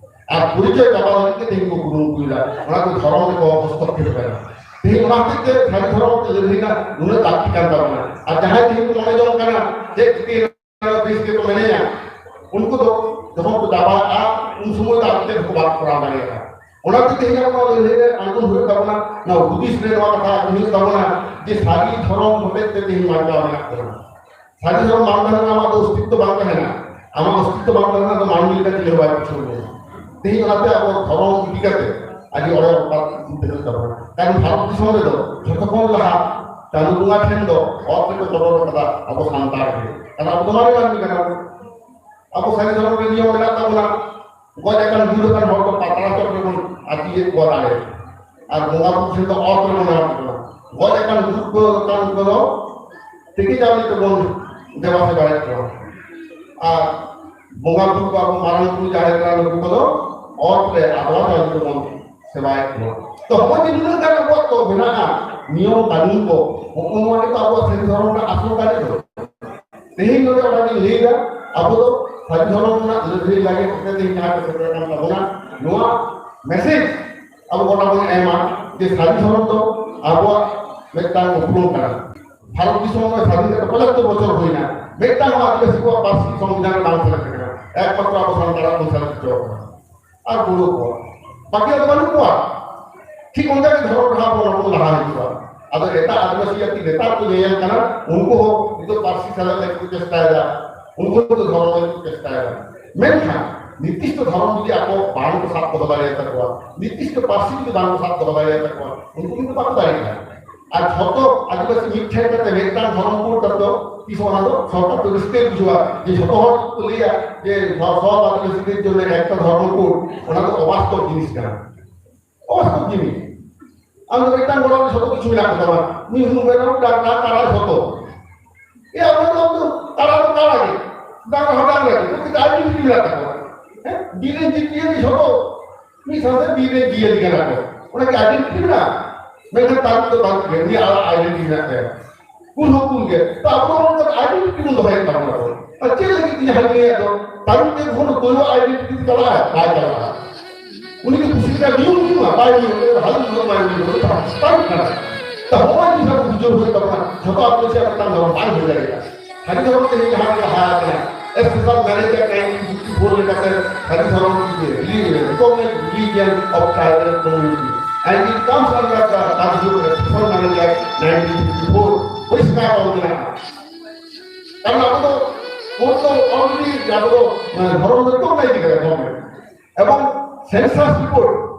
ᱟᱨ ᱯᱚᱨᱤᱪᱚᱭ ᱜᱟᱯᱟ ᱞᱟᱹᱜᱤᱫ ᱜᱮ ᱛᱮᱦᱮᱧ ᱠᱚ ᱠᱩᱨᱩᱢᱩᱴᱩᱭᱮᱫᱟ, ᱚᱱᱟ ᱠᱚ ᱫᱷᱚᱨᱚᱢ ᱨᱮᱠᱚ ᱦᱚᱥᱛᱚᱠᱠᱷᱮᱯ ᱠᱟᱱᱟ᱾ ᱛᱮᱦᱮᱧ ᱚᱱᱟ ᱦᱚᱛᱮᱡ ᱛᱮ ᱥᱟᱹᱨᱤ ᱫᱷᱚᱨᱚᱢ ᱛᱮ ᱞᱟᱹᱲᱦᱟᱹᱭ ᱨᱮᱱᱟᱜ ᱱᱩᱱᱟᱹᱜ ᱞᱟᱹᱠᱛᱤ ᱠᱟᱱ ᱛᱟᱵᱚᱱᱟ᱾ ᱟᱨ ᱡᱟᱦᱟᱸᱭ ᱛᱮᱦᱮᱧ ᱠᱚ ᱢᱚᱱᱮ ᱡᱚᱝ ᱠᱟᱱᱟ ᱪᱮᱫ ᱪᱤᱠᱟᱹᱭᱮᱱᱟ, ᱵᱮᱥ ᱜᱮᱠᱚ ᱢᱮᱱᱮᱭᱟ, ᱩᱱᱠᱩ ᱫᱚ ᱡᱚᱠᱷᱚᱱ ᱠᱚ ᱪᱟᱵᱟᱜᱼᱟ, ᱩᱱ ᱥᱚᱢᱚᱭ ᱫᱚ ᱟᱨ ᱪᱮᱫ ᱦᱚᱸ ᱵᱟᱠᱚ ᱠᱚᱨᱟᱣ ᱫᱟᱲᱮᱭᱟᱜᱼᱟ᱾ ᱚᱱᱟᱛᱮ ᱛᱮᱦᱮᱧ ᱟᱵᱚ ᱱᱚᱣᱟ ᱞᱟᱹᱲᱦᱟᱹᱭ ᱨᱮ ᱟᱬᱜᱚᱱ ᱦᱩᱭᱩᱜ ᱛᱟᱵᱚᱱᱟ, ᱱᱚᱣᱟ ᱦᱩᱫᱤᱥ ᱨᱮ ᱱᱚᱣᱟ ᱠᱟᱛᱷᱟ ᱟᱹᱜᱩ ᱦᱩᱭᱩᱜ ᱛᱟᱵᱚᱱᱟ ᱡᱮ ᱥᱟᱹᱨᱤ ᱫᱷᱚᱨᱚᱢ ᱦᱚᱛᱮᱡ ᱛᱮ ᱛᱮᱦᱮᱧ ᱵᱟᱧᱪᱟᱣ ᱢᱮᱱᱟᱜ ᱵᱚᱱᱟ᱾ ᱥᱟᱹᱨᱤ ᱫᱷᱚᱨᱚᱢ ᱵᱟᱝ ᱛᱟᱦᱮᱸ ᱞᱮᱱᱠᱷᱟᱱ ᱟᱢᱟᱜ ᱫᱚ ᱚᱥᱛᱤᱛᱛᱚ ᱵᱟᱝ ᱛᱟᱦᱮᱱᱟ, ᱟᱢᱟᱜ ᱚᱥᱛᱤᱛᱛᱚ ᱵᱟᱝ ᱛᱟᱦᱮᱸ ᱞᱮᱱᱠᱷᱟᱱ ᱫᱚ ᱢᱟᱹᱱᱢᱤ ᱞᱮᱠᱟ ᱪᱤᱞᱤ ᱦᱚᱸ ᱵᱟᱭ ᱵᱩᱡᱷᱟᱹᱣ ᱢᱮᱭᱟ᱾ ᱛᱮᱦᱮᱧ ᱚᱱᱟᱛᱮ ᱟᱵᱚ ᱫᱷᱚᱨᱚᱢ ᱤᱫᱤ ᱠᱟᱛᱮ ᱟᱹᱰᱤ ᱚᱲᱮ ᱨᱚᱯᱟᱜ ᱪᱤᱱᱛᱟᱹ ᱦᱩᱭᱩᱜ ᱛᱟᱵᱚᱱᱟ᱾ ᱠᱟᱨᱚᱱ ᱵᱷᱟᱨᱚᱛ ᱫᱤᱥᱚᱢ ᱨᱮᱫᱚ ᱡᱷᱚᱛᱚ ᱠᱷᱚᱱ ᱞᱟᱦᱟ ᱪᱟᱸᱫᱳ ᱵᱚᱸᱜᱟ ᱴᱷᱮᱱ ᱫᱚ ᱚᱛ ᱨᱮᱠᱚ ᱪᱚᱰᱚᱨ ᱠᱟᱫᱟ ᱟᱵᱚ ᱥᱟᱱᱛᱟᱲ ᱜᱮ᱾ ᱠᱟᱨᱚᱱ ᱟᱵᱚ ᱫᱚ ᱢᱟᱨᱮ ᱢᱟᱹᱱᱢᱤ ᱠᱟᱱᱟ ᱵᱚᱱ᱾ ᱟᱵᱚ ᱥᱟᱹᱨᱤ ᱫᱷᱚᱨᱚᱢ ᱨᱮ ᱱᱤᱭᱚᱢ ᱢᱮᱱᱟᱜ ᱛᱟᱵᱚᱱᱟ, ᱜᱚᱡ ᱟᱠᱟᱱ ᱜᱩᱨ ᱟᱠᱟᱱ ᱦᱚᱲ ᱫᱚ ᱯᱟᱛᱲᱟ ᱪᱚᱴ ᱨᱮᱵᱚᱱ ᱟᱹᱛᱤᱭᱮᱫ ᱠᱚᱣᱟ ᱫᱟᱲᱮ, ᱟᱨ ᱵᱚᱸᱜᱟ ᱵᱩᱨᱩ ᱴᱷᱮᱱ ᱫᱚ ᱚᱛ ᱨᱮᱵᱚᱱ ᱮᱢᱟ ᱠᱚ ᱠᱟᱱᱟ᱾ ᱜᱚᱡ ᱟᱠᱟᱱ ᱜᱩᱨ ᱠᱚ ᱟᱠᱟᱱ ᱠᱚᱫᱚ ᱛᱤᱠᱤ ᱪᱟᱣᱞᱮ ᱛᱮᱵᱚᱱ ᱫᱮᱵᱟ ᱥᱮᱵᱟᱭᱮᱫ ᱠᱚᱣᱟ, ᱟᱨ ᱵᱚᱸᱜᱟ ᱵᱩᱨᱩ ᱠᱚ ᱟᱵᱚ ᱢᱟᱨᱟᱝ ᱵᱩᱨᱩ ᱡᱟᱦᱮᱨ ᱮᱨᱟ ᱱᱩᱠᱩ ᱠᱚᱫᱚ ᱚᱛ ᱨᱮ ᱟᱫᱣᱟ ᱪᱟᱣᱞᱮ ᱛᱮᱵᱚᱱ ᱥᱮᱵᱟᱭᱮᱫ ᱠᱚᱣᱟ᱾ ᱛᱚ ᱦᱚᱸᱜᱼᱚᱭ ᱡᱮ ᱱᱩᱱᱟᱹᱜ ᱜᱟᱱ ᱟᱵᱚᱣᱟᱜ ᱠᱚ ᱢᱮᱱᱟᱜᱼᱟ, ᱱᱤᱭᱚᱢ ᱠᱟᱹᱱᱩᱱ ᱠᱚ, ᱦᱚᱸᱜᱼᱚ ᱱᱚᱣᱟ ᱜᱮᱛᱚ ᱟᱵᱚᱣᱟᱜ ᱥᱟᱹᱨᱤ ᱫᱷᱚᱨᱚᱢ ᱨᱮᱱᱟᱜ ᱟᱥᱚᱞ ᱫᱟᱲᱮ ᱫᱚ᱾ ᱛᱮᱦᱮᱧ ᱱᱚᱰᱮ ᱚᱱᱟ ᱜᱤᱧ ᱞᱟᱹᱭᱫᱟ, ᱟᱵᱚ ᱫᱚ ᱥᱟᱹᱨᱤ ᱫᱷᱚᱨᱚᱢ ᱨᱮᱱᱟᱜ ᱞᱟᱹᱲᱦᱟᱹᱭ ᱞᱟᱹᱜᱤᱫ ᱛᱮ ᱛᱮᱦᱮᱧ ᱡᱟᱦᱟᱸ ᱠᱚ ᱥᱮᱴᱮᱨ ᱟᱠᱟᱱ ᱛᱟᱵᱚᱱᱟ, ᱱᱚᱣᱟ ᱢᱮᱥᱮᱡᱽ ᱟᱵᱚ ᱜᱚᱴᱟ ᱵᱚᱱ ᱮᱢᱟ ᱡᱮ ᱥᱟᱹᱨᱤ ᱫᱷᱚᱨᱚᱢ ᱫᱚ ᱟᱵᱚᱣᱟᱜ ᱢᱤᱫᱴᱟᱝ ᱩᱯᱨᱩᱢ ᱠᱟᱱᱟ᱾ ᱵᱷᱟᱨᱚᱛ ᱫᱤᱥᱚᱢ ᱨᱮ ᱥᱟᱹᱫᱷᱤᱱ ᱠᱟᱛᱮ ᱯᱚᱸᱪᱟᱛᱛᱳᱨ ᱵᱚᱪᱷᱚᱨ ᱦᱩᱭᱱᱟ, ᱢᱤᱫᱴᱟᱝ ᱦᱚᱸ ᱟᱹᱫᱤᱵᱟᱹᱥᱤ ᱠᱚᱣᱟᱜ ᱯᱟᱹᱨᱥᱤ ᱥᱚᱝᱵᱤᱫᱷᱟᱱ ᱨᱮ ᱵᱟᱝ ᱥᱮᱞᱮᱫ ᱟᱠᱟᱱᱟ, ᱮᱠᱢᱟᱛᱨᱚ ᱟᱵᱚ ᱥᱟᱱᱛᱟᱲᱟᱜ ᱵᱚᱱ ᱥᱮᱞᱮᱫ ᱦᱚᱪᱚ ᱟᱠᱟᱱᱟ᱾ ᱟᱨ ᱵᱳᱰᱳ ᱠᱚᱣᱟᱜ, ᱵᱟᱹᱠᱤᱭᱟᱜ ᱫᱚ ᱵᱟᱹᱱᱩᱜ ᱠᱚᱣᱟ᱾ ᱴᱷᱤᱠ ᱚᱱᱠᱟ ᱜᱮ ᱫᱷᱚᱨᱚᱢ ᱰᱟᱦᱟᱨ ᱵᱚᱱ ᱟᱵᱚ ᱞᱟᱦᱟ ᱦᱤᱡᱩᱜᱼᱟ᱾ ᱟᱫᱚ ᱮᱴᱟᱜ ᱟᱹᱫᱤᱵᱟᱹᱥᱤ ᱡᱟᱹᱛᱤ ᱱᱮᱛᱟᱨ ᱠᱚ ᱧᱮᱧᱮᱞ ᱠᱟᱱᱟ, ᱩᱱᱠᱩ ᱦᱚᱸ ᱱᱤᱛᱚᱜ ᱯᱟᱹᱨᱥᱤ ᱥᱮᱞᱮᱫ ᱞᱟᱹᱜᱤᱫ ᱠᱚ ᱪᱮᱥᱴᱟᱭᱮᱫᱟ᱾ ᱩᱱᱠᱩ ᱫᱚ ᱫᱷᱚᱨᱚᱢ ᱞᱟᱹᱜᱤᱫ ᱠᱚ ᱪᱮᱥᱴᱟᱭᱟ᱾ ᱢᱮᱱᱠᱷᱟᱱ ᱱᱤᱨᱫᱤᱥᱴᱚ ᱫᱷᱚᱨᱚᱢ ᱡᱩᱫᱤ ᱟᱠᱚ ᱵᱟᱝ ᱠᱚ ᱥᱟᱵ ᱫᱚᱦᱚ ᱫᱟᱲᱮᱭᱟᱛᱟ ᱠᱚᱣᱟ, ᱱᱤᱨᱫᱤᱥᱴᱚ ᱯᱟᱹᱨᱥᱤ ᱡᱩᱫᱤ ᱵᱟᱝ ᱠᱚ ᱥᱟᱵ ᱫᱚᱦᱚ ᱫᱟᱲᱮᱭᱟᱛᱟ ᱠᱚᱣᱟ, ᱩᱱᱠᱩ ᱠᱤᱱᱛᱩ ᱵᱟᱠᱚ ᱫᱟᱲᱮᱭᱟᱜᱼᱟ᱾ ᱟᱨ ᱡᱷᱚᱛᱚ ᱟᱹᱫᱤᱵᱟᱹᱥᱤ ᱢᱤᱫ ᱴᱷᱮᱱ ᱠᱟᱛᱮ ᱢᱤᱫᱴᱟᱝ ᱫᱷᱚᱨᱚᱢ ᱠᱳᱰ ᱫᱚ ᱛᱤᱥ ᱦᱚᱸ ᱚᱱᱟ ᱫᱚ ᱥᱚᱨᱠᱟᱨ ᱫᱚ ᱨᱟᱹᱥᱠᱟᱹᱭ ᱵᱩᱡᱷᱟᱹᱣᱟ ᱡᱮ ᱡᱷᱚᱛᱚ ᱦᱚᱲ ᱠᱚ ᱞᱟᱹᱭᱟ ᱡᱮ ᱥᱚ-, ᱥᱚᱵ ᱟᱹᱫᱤᱵᱟᱹᱥᱤ ᱡᱚᱱᱱᱚ ᱮᱠᱴᱟ ᱫᱷᱚᱨᱢᱚ ᱠᱳᱰ, ᱚᱱᱟ ᱫᱚ ᱚᱵᱟᱥᱛᱚᱵ ᱡᱤᱱᱤᱥ ᱠᱟᱱᱟ᱾ ᱚᱵᱟᱥᱛᱚᱵ ᱡᱤᱱᱤᱥ᱾ ᱟᱢ ᱫᱚ ᱢᱤᱫᱴᱟᱝ ᱜᱚᱲᱚ ᱡᱷᱚᱛᱚ ᱠᱤᱪᱷᱩ ᱢᱮᱱᱟᱜ ᱛᱟᱢᱟ, ᱢᱤᱦᱩ, ᱢᱮᱨᱚᱢ, ᱰᱟᱝᱨᱟ, ᱠᱟᱲᱟ, ᱡᱷᱚᱛᱚ᱾ ᱮ, ᱟᱵᱚ ᱫᱚ ᱟᱵᱚ ᱫᱚ ᱠᱟᱲᱟ ᱫᱚ ᱠᱟᱲᱟ ᱜᱮ, ᱰᱟᱝᱨᱟ ᱦᱚᱸ ᱰᱟᱝᱨᱟ ᱜᱮ, ᱩᱱᱠᱩ ᱫᱚ identity ᱢᱮᱱᱟᱜ ᱛᱟᱠᱚᱣᱟ᱾ ᱦᱮᱸ? ᱵᱤᱨ ᱨᱮᱱ ᱡᱤᱵᱽ ᱡᱤᱭᱟᱹᱞᱤ ᱡᱷᱚᱛᱚ ᱢᱤᱫ ᱥᱟᱶᱛᱮ ᱵᱤᱨ ᱨᱮᱱ ᱡᱤᱭᱟᱹᱞᱤ ᱠᱟᱱᱟ ᱠᱚ᱾ ᱚᱱᱟ ᱠᱤ identity ᱢᱮᱱᱟᱜᱼᱟ? ᱢᱮᱱᱠᱷᱟᱱ ᱛᱟᱹᱨᱩᱵ ᱫᱚ ᱛᱟᱹᱨᱩᱵ ᱜᱮ, ᱩᱱᱤᱭᱟᱜ ᱟᱞᱟᱫᱟ identity ᱢᱮᱱᱟᱜ ᱛᱟᱭᱟ᱾ ᱠᱩᱞ ᱦᱚᱸ ᱠᱩᱞ ᱜᱮ᱾ ᱛᱚ ᱟᱵᱚ ᱫᱚ ᱚᱱᱟ identity ᱵᱚᱱ ᱫᱚᱦᱚᱭᱮᱫ ᱛᱟᱵᱚᱱᱟ ᱵᱚᱱ᱾ ᱟᱨ ᱪᱮᱫ ᱞᱟᱹᱜᱤᱫ ᱤᱧ ᱦᱟᱹᱱᱤᱭᱟᱜ ᱫᱚ ᱛᱟᱹᱨᱩᱵ ᱜᱮ ᱠᱳᱱᱳ ᱛᱩᱭᱩ identity ᱛᱮ ᱪᱟᱞᱟᱜᱼᱟ? ᱵᱟᱭ ᱪᱟᱞᱟᱜᱼᱟ᱾ ᱩᱱᱤ ᱫᱚ ᱠᱩᱥᱤ ᱞᱮᱠᱟ ᱧᱩ ᱧᱩ ᱢᱟ, ᱵᱟᱭ ᱧᱩ, ᱩᱱᱤ ᱫᱚ ᱦᱟᱹᱞᱩ ᱧᱩ ᱵᱟᱭ ᱧᱩ, ᱩᱱᱤ ᱫᱚ ᱛᱟᱹᱨᱩᱵ ᱠᱟᱱᱟᱭ᱾ ᱛᱚ ᱦᱚᱸᱜᱼᱚᱭ ᱡᱤᱱᱤᱥ ᱟᱵᱚ ᱵᱩᱡᱷᱟᱹᱣ ᱦᱩᱭᱩᱜ ᱛᱟᱵᱚᱱᱟ, ᱡᱷᱚᱛᱚ ᱟᱛᱳ ᱨᱮ ᱪᱮᱫ ᱢᱤᱫᱴᱟᱝ ᱫᱷᱚᱨᱚᱢ ᱵᱟᱝ ᱦᱩᱭ ᱫᱟᱲᱮᱭᱟᱜᱼᱟ᱾ ᱦᱟᱹᱱᱤ ᱫᱷᱚᱨᱚᱢ ᱛᱮ ᱡᱟᱦᱟᱸ ᱨᱮ ᱞᱟᱦᱟ ᱟᱠᱟᱱᱟ, special manager nineteen fifty-four ᱞᱮᱠᱟᱛᱮ ᱦᱟᱹᱱᱤ ᱫᱷᱚᱨᱚᱢ ᱨᱮ recognized religion of tribal community and it comes under the Rajyo special manager nineteen fifty-four ᱯᱚᱨᱤᱥᱠᱟᱨ ᱚᱞ ᱢᱮᱱᱟᱜᱼᱟ᱾ ᱠᱟᱨᱚᱱ ᱟᱵᱚ ᱫᱚ ᱠᱳᱰ ᱫᱚ already ᱟᱵᱚ ᱫᱚ, ᱢᱟᱱᱮ, ᱫᱷᱚᱨᱚᱢ ᱫᱚ recognize ᱠᱟᱫᱟ government᱾ ᱮᱵᱚᱝ census report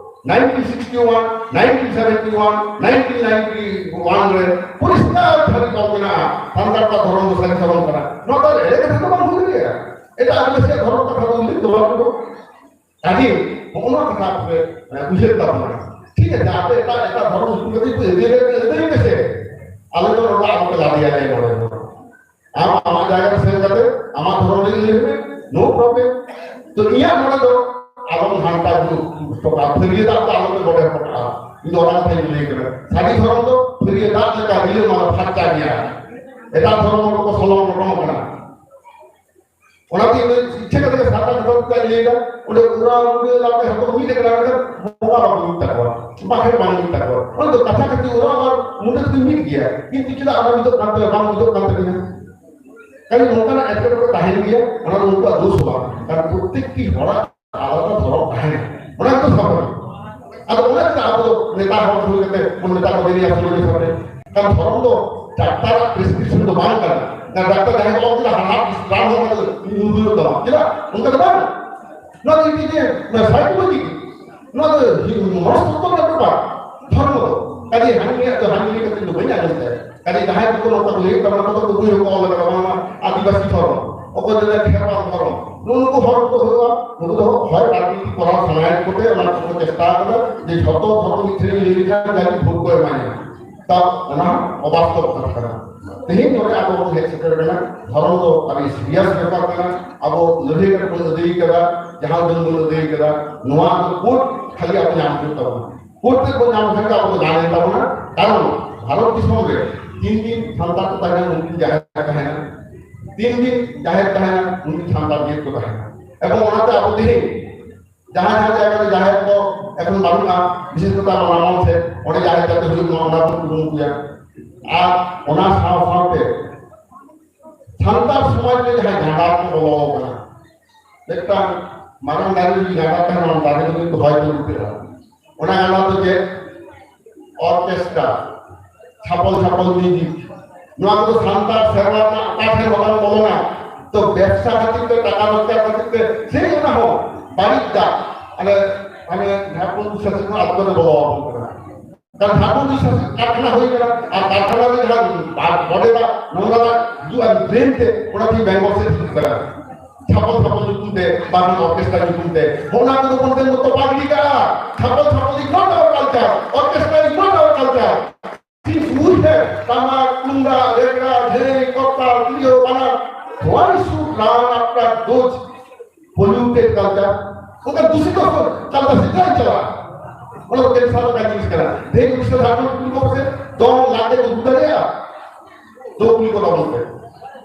nineteen sixty-one, nineteen seventy-one, nineteen ninety-one ᱨᱮ ᱯᱚᱨᱤᱥᱠᱟᱨ ᱫᱷᱟᱹᱨᱤᱡ ᱚᱞ ᱢᱮᱱᱟᱜᱼᱟ, ᱥᱟᱱᱛᱟᱲ ᱠᱚᱣᱟᱜ ᱫᱷᱚᱨᱚᱢ ᱫᱚ ᱥᱟᱹᱨᱤ ᱫᱷᱚᱨᱚᱢ ᱠᱟᱱᱟ᱾ ᱱᱚᱣᱟ ᱫᱚ ᱮᱲᱮ ᱠᱟᱛᱷᱟ ᱫᱚ ᱵᱟᱝ ᱦᱩᱭ ᱫᱟᱲᱮᱭᱟᱜᱼᱟ᱾ ᱮᱴᱟᱜ ᱟᱹᱫᱤᱵᱟᱹᱥᱤᱭᱟᱜ ᱫᱷᱚᱨᱚᱢ ᱠᱟᱛᱷᱟ ᱫᱚ ᱩᱞᱞᱮᱠᱷ ᱫᱚ ᱵᱟᱝ ᱠᱟᱱᱟ᱾ ᱠᱟᱡᱮ ᱦᱚᱸᱜᱼᱚ ᱱᱚᱣᱟ ᱠᱟᱛᱷᱟ ᱟᱯᱮ, ᱮ, ᱩᱭᱦᱟᱹᱨ ᱛᱟᱵᱚᱱᱟ᱾ ᱴᱷᱤᱠ ᱟᱪᱷᱮ, ᱟᱯᱮ ᱮᱴᱟᱜ, ᱮᱴᱟᱜ ᱫᱷᱚᱨᱚᱢ ᱧᱩᱛᱩᱢ ᱠᱟᱛᱮ ᱯᱮ ᱟᱹᱫᱟᱹᱭ, ᱟᱹᱫᱟᱹᱭ ᱯᱮᱥᱮ᱾ ᱟᱞᱮ ᱫᱚ ᱱᱚᱰᱮ ᱟᱞᱚᱯᱮ ᱞᱟᱫᱮᱭᱟ ᱞᱮ ᱱᱚᱰᱮ ᱫᱚ᱾ ᱟᱢ ᱟᱢᱟᱜ ᱡᱟᱭᱜᱟ ᱨᱮ ᱥᱮᱱ ᱠᱟᱛᱮ ᱟᱢᱟᱜ ᱫᱷᱚᱨᱚᱢ ᱨᱮ ᱞᱟᱹᱭ ᱢᱮ, no problem᱾ ᱛᱚ ᱤᱧᱟᱹᱜ ᱱᱚᱰᱮ ᱫᱚ ᱟᱞᱚᱢ ᱦᱟᱱᱛᱟ ᱦᱚᱴᱚ ᱠᱟᱜᱼᱟ, ᱯᱷᱟᱹᱨᱭᱟᱹ ᱫᱟᱜ ᱫᱚ ᱟᱞᱚᱯᱮ ᱵᱚᱰᱮ ᱦᱚᱴᱚ ᱠᱟᱜᱼᱟ᱾ ᱤᱧ ᱫᱚ ᱚᱱᱟ ᱠᱟᱛᱷᱟᱧ ᱞᱟᱹᱭ ᱠᱟᱱᱟ᱾ ᱥᱟᱹᱨᱤ ᱫᱷᱚᱨᱚᱢ ᱫᱚ ᱯᱷᱟᱹᱨᱭᱟᱹ ᱫᱟᱜ ᱞᱮᱠᱟ ᱨᱤᱞᱟᱹᱢᱟᱞᱟ ᱯᱷᱟᱨᱪᱟ ᱜᱮᱭᱟ᱾ ᱮᱴᱟᱜ ᱫᱷᱚᱨᱚᱢ ᱦᱚᱲ ᱠᱚ ᱥᱚᱞᱚᱝ ᱞᱚᱴᱚᱢ ᱠᱟᱱᱟ᱾ ᱚᱱᱟᱛᱮ ᱤᱧ ᱫᱚ ᱤᱪᱪᱷᱟᱹ ᱠᱟᱛᱮ ᱜᱮ ᱥᱟᱨᱱᱟ ᱫᱷᱚᱨᱚᱢ ᱠᱟᱛᱷᱟᱧ ᱞᱟᱹᱭ ᱮᱫᱟ᱾ ᱚᱸᱰᱮ ᱚᱨᱟ ᱢᱩᱱᱰᱟᱹ ᱞᱟᱜᱽᱲᱮ ᱦᱚᱸᱠᱚ ᱢᱤᱫ ᱟᱠᱟᱱᱟ, ᱢᱮᱱᱠᱷᱟᱱ ᱵᱚᱸᱜᱟ ᱵᱟᱝ ᱢᱤᱫ ᱛᱟᱠᱚᱣᱟ, ᱵᱟᱠᱷᱮᱲ ᱵᱟᱝ ᱢᱤᱫ ᱛᱟᱠᱚᱣᱟ᱾ ᱚᱱᱟ ᱫᱚ ᱠᱟᱛᱷᱟ ᱠᱟᱹᱴᱤᱡ ᱚᱨᱟ ᱟᱨ ᱢᱩᱱᱰᱟᱹ ᱫᱚᱠᱤᱱ ᱢᱤᱫ ᱜᱮᱭᱟ, ᱠᱤᱱᱛᱩ ᱪᱮᱫᱟᱜ ᱚᱱᱟ ᱢᱤᱫᱚᱜ ᱠᱟᱱ ᱛᱟᱵᱮᱱᱟ, ᱵᱟᱝ ᱢᱤᱫᱚᱜ ᱠᱟᱱ ᱛᱟᱵᱮᱱᱟ? ᱠᱟᱨᱚᱱ ᱱᱚᱝᱠᱟᱱᱟᱜ ᱮᱴᱠᱮᱴᱚᱬᱮ ᱛᱟᱦᱮᱱ ᱜᱮᱭᱟ, ᱚᱱᱟ ᱫᱚ ᱩᱱᱠᱩᱣᱟᱜ ᱫᱳᱥ ᱦᱚᱸ ᱵᱟᱝ, ᱠᱟᱨᱚᱱ ᱯᱨᱚᱛᱮᱠᱴᱤ ᱦᱚᱲᱟᱜ ᱟᱞᱟᱫᱟ ᱫᱷᱚᱨᱚᱢ ᱛᱟᱦᱮᱱᱟ, ᱚᱱᱟ ᱜᱮᱛᱚ ᱥᱟᱵᱷᱟᱵᱤᱠ᱾ ᱟᱫᱚ ᱚᱱᱟ ᱪᱮᱫᱟᱜ ᱟᱵᱚ ᱫᱚ ᱱᱮᱛᱟ ᱦᱚᱲ ᱦᱩᱭ ᱠᱟᱛᱮ ᱵᱚᱱ ᱢᱮᱛᱟ ᱠᱚ ᱫᱮᱨᱤᱭᱟ ᱥᱩᱨ ᱨᱮ ᱥᱟᱵᱷᱟᱵᱤᱠ? ᱠᱟᱨᱚᱱ ᱫᱷᱚᱨᱚᱢ ᱫᱚ ᱰᱟᱠᱛᱟᱨᱟᱜ ᱯᱨᱮᱥᱠᱨᱤᱯᱥᱚᱱ ᱫᱚ ᱵᱟᱝ ᱠᱟᱱᱟ, ᱰᱟᱠᱛᱟᱨ ᱡᱟᱦᱟᱸᱭ ᱠᱚ ᱚᱞ ᱠᱮᱫᱟ, ᱦᱟᱲᱦᱟᱜ ᱨᱟᱱ ᱦᱚᱸ ᱚᱱᱠᱟ ᱫᱚ ᱤᱧ ᱩᱱᱫᱩᱧ ᱛᱟᱢᱟ᱾ ᱪᱮᱫᱟᱜ? ᱚᱱᱠᱟ ᱫᱚ ᱵᱟᱝ᱾ ᱱᱚᱣᱟ ᱫᱚ ᱤᱫᱤ ᱡᱮ ᱱᱚᱣᱟ psychology, ᱱᱚᱣᱟ ᱫᱚ ᱦᱤ-, ᱢᱚᱱᱚᱥᱛᱚᱛᱛᱚ ᱨᱮᱱᱟᱜ ᱵᱮᱯᱟᱨ᱾ ᱫᱷᱚᱨᱢᱚ ᱫᱚ᱾ ᱠᱟᱡᱮ ᱦᱟᱹᱱᱤ ᱱᱤᱭᱟᱹ ᱫᱚ, ᱦᱟᱹᱱᱤ ᱱᱤᱭᱟᱹ ᱠᱟᱛᱮ ᱫᱚ ᱵᱟᱹᱧ ᱟᱸᱡᱚᱢ ᱛᱟᱭᱟ᱾ ᱠᱟᱡᱮ ᱡᱟᱦᱟᱸᱭ ᱠᱚᱠᱚ ᱱᱚᱝᱠᱟ ᱠᱚ ᱞᱟᱹᱭᱮᱫ ᱛᱟᱵᱚᱱᱟ, ᱱᱚᱣᱟ ᱫᱚ ᱵᱳᱭ ᱦᱚᱸᱠᱚ ᱚᱞ ᱟᱠᱟᱫᱟ, ᱵᱟᱝᱢᱟ ᱟᱹᱫᱤᱵᱟᱹᱥᱤ ᱫᱷᱚᱨᱚᱢ, ᱚᱠᱚᱭ ᱫᱚ ᱞᱟᱹᱭᱟ ᱠᱷᱮᱨᱣᱟᱞ ᱫᱷᱚᱨᱚᱢ᱾ ᱱᱩᱜᱼᱩ ᱱᱩᱠᱩ ᱦᱚᱲ ᱠᱚ ᱦᱩᱭᱩᱜᱼᱟ, ᱱᱩᱠᱩ ᱫᱚ ᱦᱚᱭ ᱨᱟᱡᱽᱱᱤᱛᱤ ᱠᱚᱨᱟᱣ ᱥᱟᱱᱟᱭᱮᱫ ᱠᱚᱛᱮ ᱚᱱᱟ ᱠᱚᱠᱚ ᱪᱮᱥᱴᱟ ᱟᱠᱟᱫᱟ ᱡᱮ ᱡᱷᱚᱛᱚ ᱫᱷᱚᱨᱚᱢ ᱢᱤᱫ ᱴᱷᱮᱱ ᱞᱟᱹᱭ ᱞᱮᱠᱷᱟᱱ ᱡᱟᱹᱱᱤᱡ ᱵᱷᱳᱴ ᱠᱚ ᱮᱢᱟᱭᱟ᱾ ᱛᱟ ᱚᱱᱟ ᱚᱵᱟᱥᱛᱚᱵ ᱠᱟᱛᱷᱟ ᱠᱟᱱᱟ᱾ ᱛᱮᱦᱮᱧ ᱱᱚᱰᱮ ᱟᱵᱚ ᱵᱚᱱ ᱦᱮᱡ ᱥᱮᱴᱮᱨ ᱠᱟᱱᱟ, ᱫᱷᱚᱨᱚᱢ ᱫᱚ ᱟᱹᱰᱤ serious ᱵᱮᱯᱟᱨ ᱠᱟᱱᱟ᱾ ᱟᱵᱚ ᱞᱟᱹᱲᱦᱟᱹᱭ ᱠᱟᱛᱮ ᱵᱚᱱ ᱟᱹᱫᱟᱹᱭ ᱠᱟᱫᱟ, ᱡᱟᱦᱟᱸ ᱩᱰᱟᱹᱝ ᱵᱚᱱ ᱟᱹᱫᱟᱹᱭ ᱠᱟᱫᱟ, ᱱᱚᱣᱟ ᱫᱚ ᱠᱳᱨᱴ ᱠᱷᱟᱹᱞᱤ ᱟᱵᱚ ᱧᱟᱢ ᱦᱩᱭᱩᱜ ᱛᱟᱵᱚᱱᱟ᱾ ᱠᱳᱨᱴ ᱨᱮ ᱵᱚᱱ ᱧᱟᱢ ᱞᱮᱠᱷᱟᱱ ᱜᱮ ᱟᱵᱚ ᱫᱚ ᱜᱟᱱ ᱮᱱ ᱛᱟᱵᱚᱱᱟ᱾ ᱠᱟᱨᱚᱱ ᱵᱷᱟᱨᱚᱛ ᱫᱤᱥᱚᱢ ᱨᱮ ᱛᱤᱱ ᱫᱤᱱ ᱥᱟᱱᱛᱟᱲ ᱠᱚ ᱛᱟᱦᱮᱱᱟ, ᱩᱱ ᱫᱤᱱ ᱡᱟᱦᱮᱨ ᱛᱟᱦᱮᱱᱟ, ᱛᱤᱱ ᱫᱤᱱ ᱡᱟᱦᱮᱨ ᱛᱟᱦᱮᱱᱟ, ᱩᱱ ᱫᱤᱱ ᱥᱟᱱᱛᱟᱲ ᱡᱟᱹᱛ ᱠᱚ ᱛᱟᱦᱮᱱᱟ᱾ ᱮᱵᱚᱝ ᱚᱱᱟᱛᱮ ᱟᱵᱚ ᱛᱮᱦᱮᱧ ᱡᱟᱦᱟᱸ ᱡᱟᱦᱟᱸ ᱡᱟᱭᱜᱟ ᱨᱮ ᱡᱟᱦᱮᱨ ᱠᱚ ᱮᱠᱷᱚᱱ ᱵᱟᱹᱱᱩᱜᱼᱟ, ᱵᱤᱥᱮᱥ ᱠᱚᱨᱮ ᱟᱵᱚ ᱱᱟᱢᱟᱞ ᱥᱮᱫ, ᱚᱸᱰᱮ ᱡᱟᱦᱮᱨ ᱡᱟᱛᱮ ᱦᱩᱭᱩᱜ ᱢᱟ, ᱚᱱᱟ ᱵᱚᱱ ᱠᱩᱨᱩᱢᱩᱴᱩᱭᱟ᱾ ᱟᱨ ᱚᱱᱟ ᱥᱟᱶ ᱥᱟᱶᱛᱮ ᱥᱟᱱᱛᱟᱲ ᱥᱚᱢᱟᱡᱽ ᱨᱮ ᱡᱟᱦᱟᱸ ᱜᱟᱸᱰᱟ ᱠᱚ ᱵᱚᱞᱚ ᱟᱠᱟᱱᱟ, ᱢᱤᱫᱴᱟᱝ ᱢᱟᱨᱟᱝ ᱫᱟᱨᱮ ᱡᱩᱫᱤ ᱜᱟᱸᱰᱟ ᱛᱟᱦᱮᱱᱟ, ᱚᱱᱟ ᱫᱟᱨᱮ ᱫᱚ ᱠᱤᱱᱛᱩ ᱦᱚᱭ ᱛᱮ ᱩᱞᱴᱟᱹᱜᱼᱟ᱾ ᱚᱱᱟ ᱜᱟᱸᱰᱟ ᱫᱚ ᱪᱮᱫ? ᱚᱨᱠᱮᱥᱴᱨᱟ, ᱪᱷᱟᱯᱚᱞ ᱪᱷᱟᱯᱚᱞ ᱢᱤᱣᱡᱤᱠ, ᱱᱚᱣᱟ ᱠᱚᱫᱚ ᱥᱟᱱᱛᱟᱲ ᱥᱮᱨᱣᱟ ᱨᱮᱱᱟᱜ ᱚᱠᱟ ᱴᱷᱮᱱ ᱦᱚᱸ ᱵᱟᱝ ᱵᱚᱞᱚᱱᱟ᱾ ᱛᱚ ᱵᱮᱵᱽᱥᱟ ᱠᱷᱟᱹᱛᱤᱨ ᱛᱮ, ᱴᱟᱠᱟ ᱨᱳᱡᱽᱜᱟᱨ ᱠᱷᱟᱹᱛᱤᱨ ᱛᱮ, ᱥᱮᱭ ᱚᱱᱟ ᱦᱚᱸ ᱵᱟᱹᱲᱤᱡ ᱫᱟᱜ, ᱟᱞᱮ ᱢᱟᱱᱮ ᱡᱷᱟᱲᱠᱷᱚᱸᱰ ᱥᱮᱫ ᱠᱷᱚᱱ ᱟᱛᱳ ᱨᱮ ᱵᱚᱞᱚ ᱟᱵᱚᱱ ᱠᱟᱱᱟ᱾ ᱠᱟᱨᱚᱱ ᱡᱷᱟᱲᱠᱷᱚᱸᱰ ᱥᱮᱫ ᱠᱟᱨᱠᱷᱟᱱᱟ ᱦᱩᱭ ᱠᱟᱱᱟ, ᱟᱨ ᱠᱟᱨᱠᱷᱟᱱᱟ ᱨᱮ ᱡᱟᱦᱟᱸ ᱵᱟ-, ᱵᱚᱰᱮ ᱫᱟᱜ, ᱱᱚᱝᱨᱟ ᱫᱟᱜ ᱦᱤᱡᱩᱜᱼᱟ ᱰᱨᱮᱱ ᱛᱮ, ᱚᱱᱟ ᱛᱮᱜᱮ ᱵᱮᱝᱜᱚᱞ ᱥᱮᱫ ᱦᱤᱡᱩᱜ ᱠᱟᱱᱟ᱾ ᱪᱷᱟᱯᱚᱞ ᱪᱷᱟᱯᱚᱞ ᱧᱩᱛᱩᱢ ᱛᱮ, ᱵᱟᱝ ᱚᱨᱠᱮᱥᱴᱨᱟ ᱧᱩᱛᱩᱢ ᱛᱮ, ᱚᱱᱟ ᱠᱚᱫᱚ ᱵᱚᱱ ᱛᱮ ᱛᱚᱯᱟ ᱜᱤᱰᱤ ᱠᱟᱜᱼᱟ᱾ ᱪᱷᱟᱯᱚᱞ ᱪᱷᱟᱯᱚᱞ is not our culture, orchestra is not our culture. Since we have ᱴᱟᱢᱟᱠ, ᱛᱩᱢᱫᱟᱜ, ᱨᱮᱜᱽᱲᱟ, ᱡᱷᱟᱹᱭ, ᱠᱚᱨᱛᱟᱞ, ᱛᱤᱨᱭᱳ, ᱵᱟᱱᱟᱢ, why should learn after those polluted culture? ᱚᱱᱠᱟ ᱫᱩᱥᱤᱛ culture ᱥᱮᱫ ᱪᱟᱞᱟᱜᱼᱟ᱾ ᱚᱱᱟ ᱫᱚ ᱠᱮᱱᱥᱟᱨ ᱞᱮᱠᱟ ᱡᱤᱱᱤᱥ ᱠᱟᱱᱟ᱾ ᱛᱮᱦᱮᱧ ᱩᱲᱤᱥᱥᱟ ᱡᱷᱟᱲᱠᱷᱚᱸᱰ ᱠᱩᱞᱤ ᱠᱚ ᱯᱟᱥᱮ ᱫᱚᱝ ᱞᱟᱜᱽᱲᱮ ᱠᱚ ᱩᱫᱩᱜ ᱫᱟᱲᱮᱭᱟᱜᱼᱟ? ᱫᱚ ᱠᱩᱞᱤ ᱠᱚ ᱛᱟᱵᱚᱱ ᱯᱮ᱾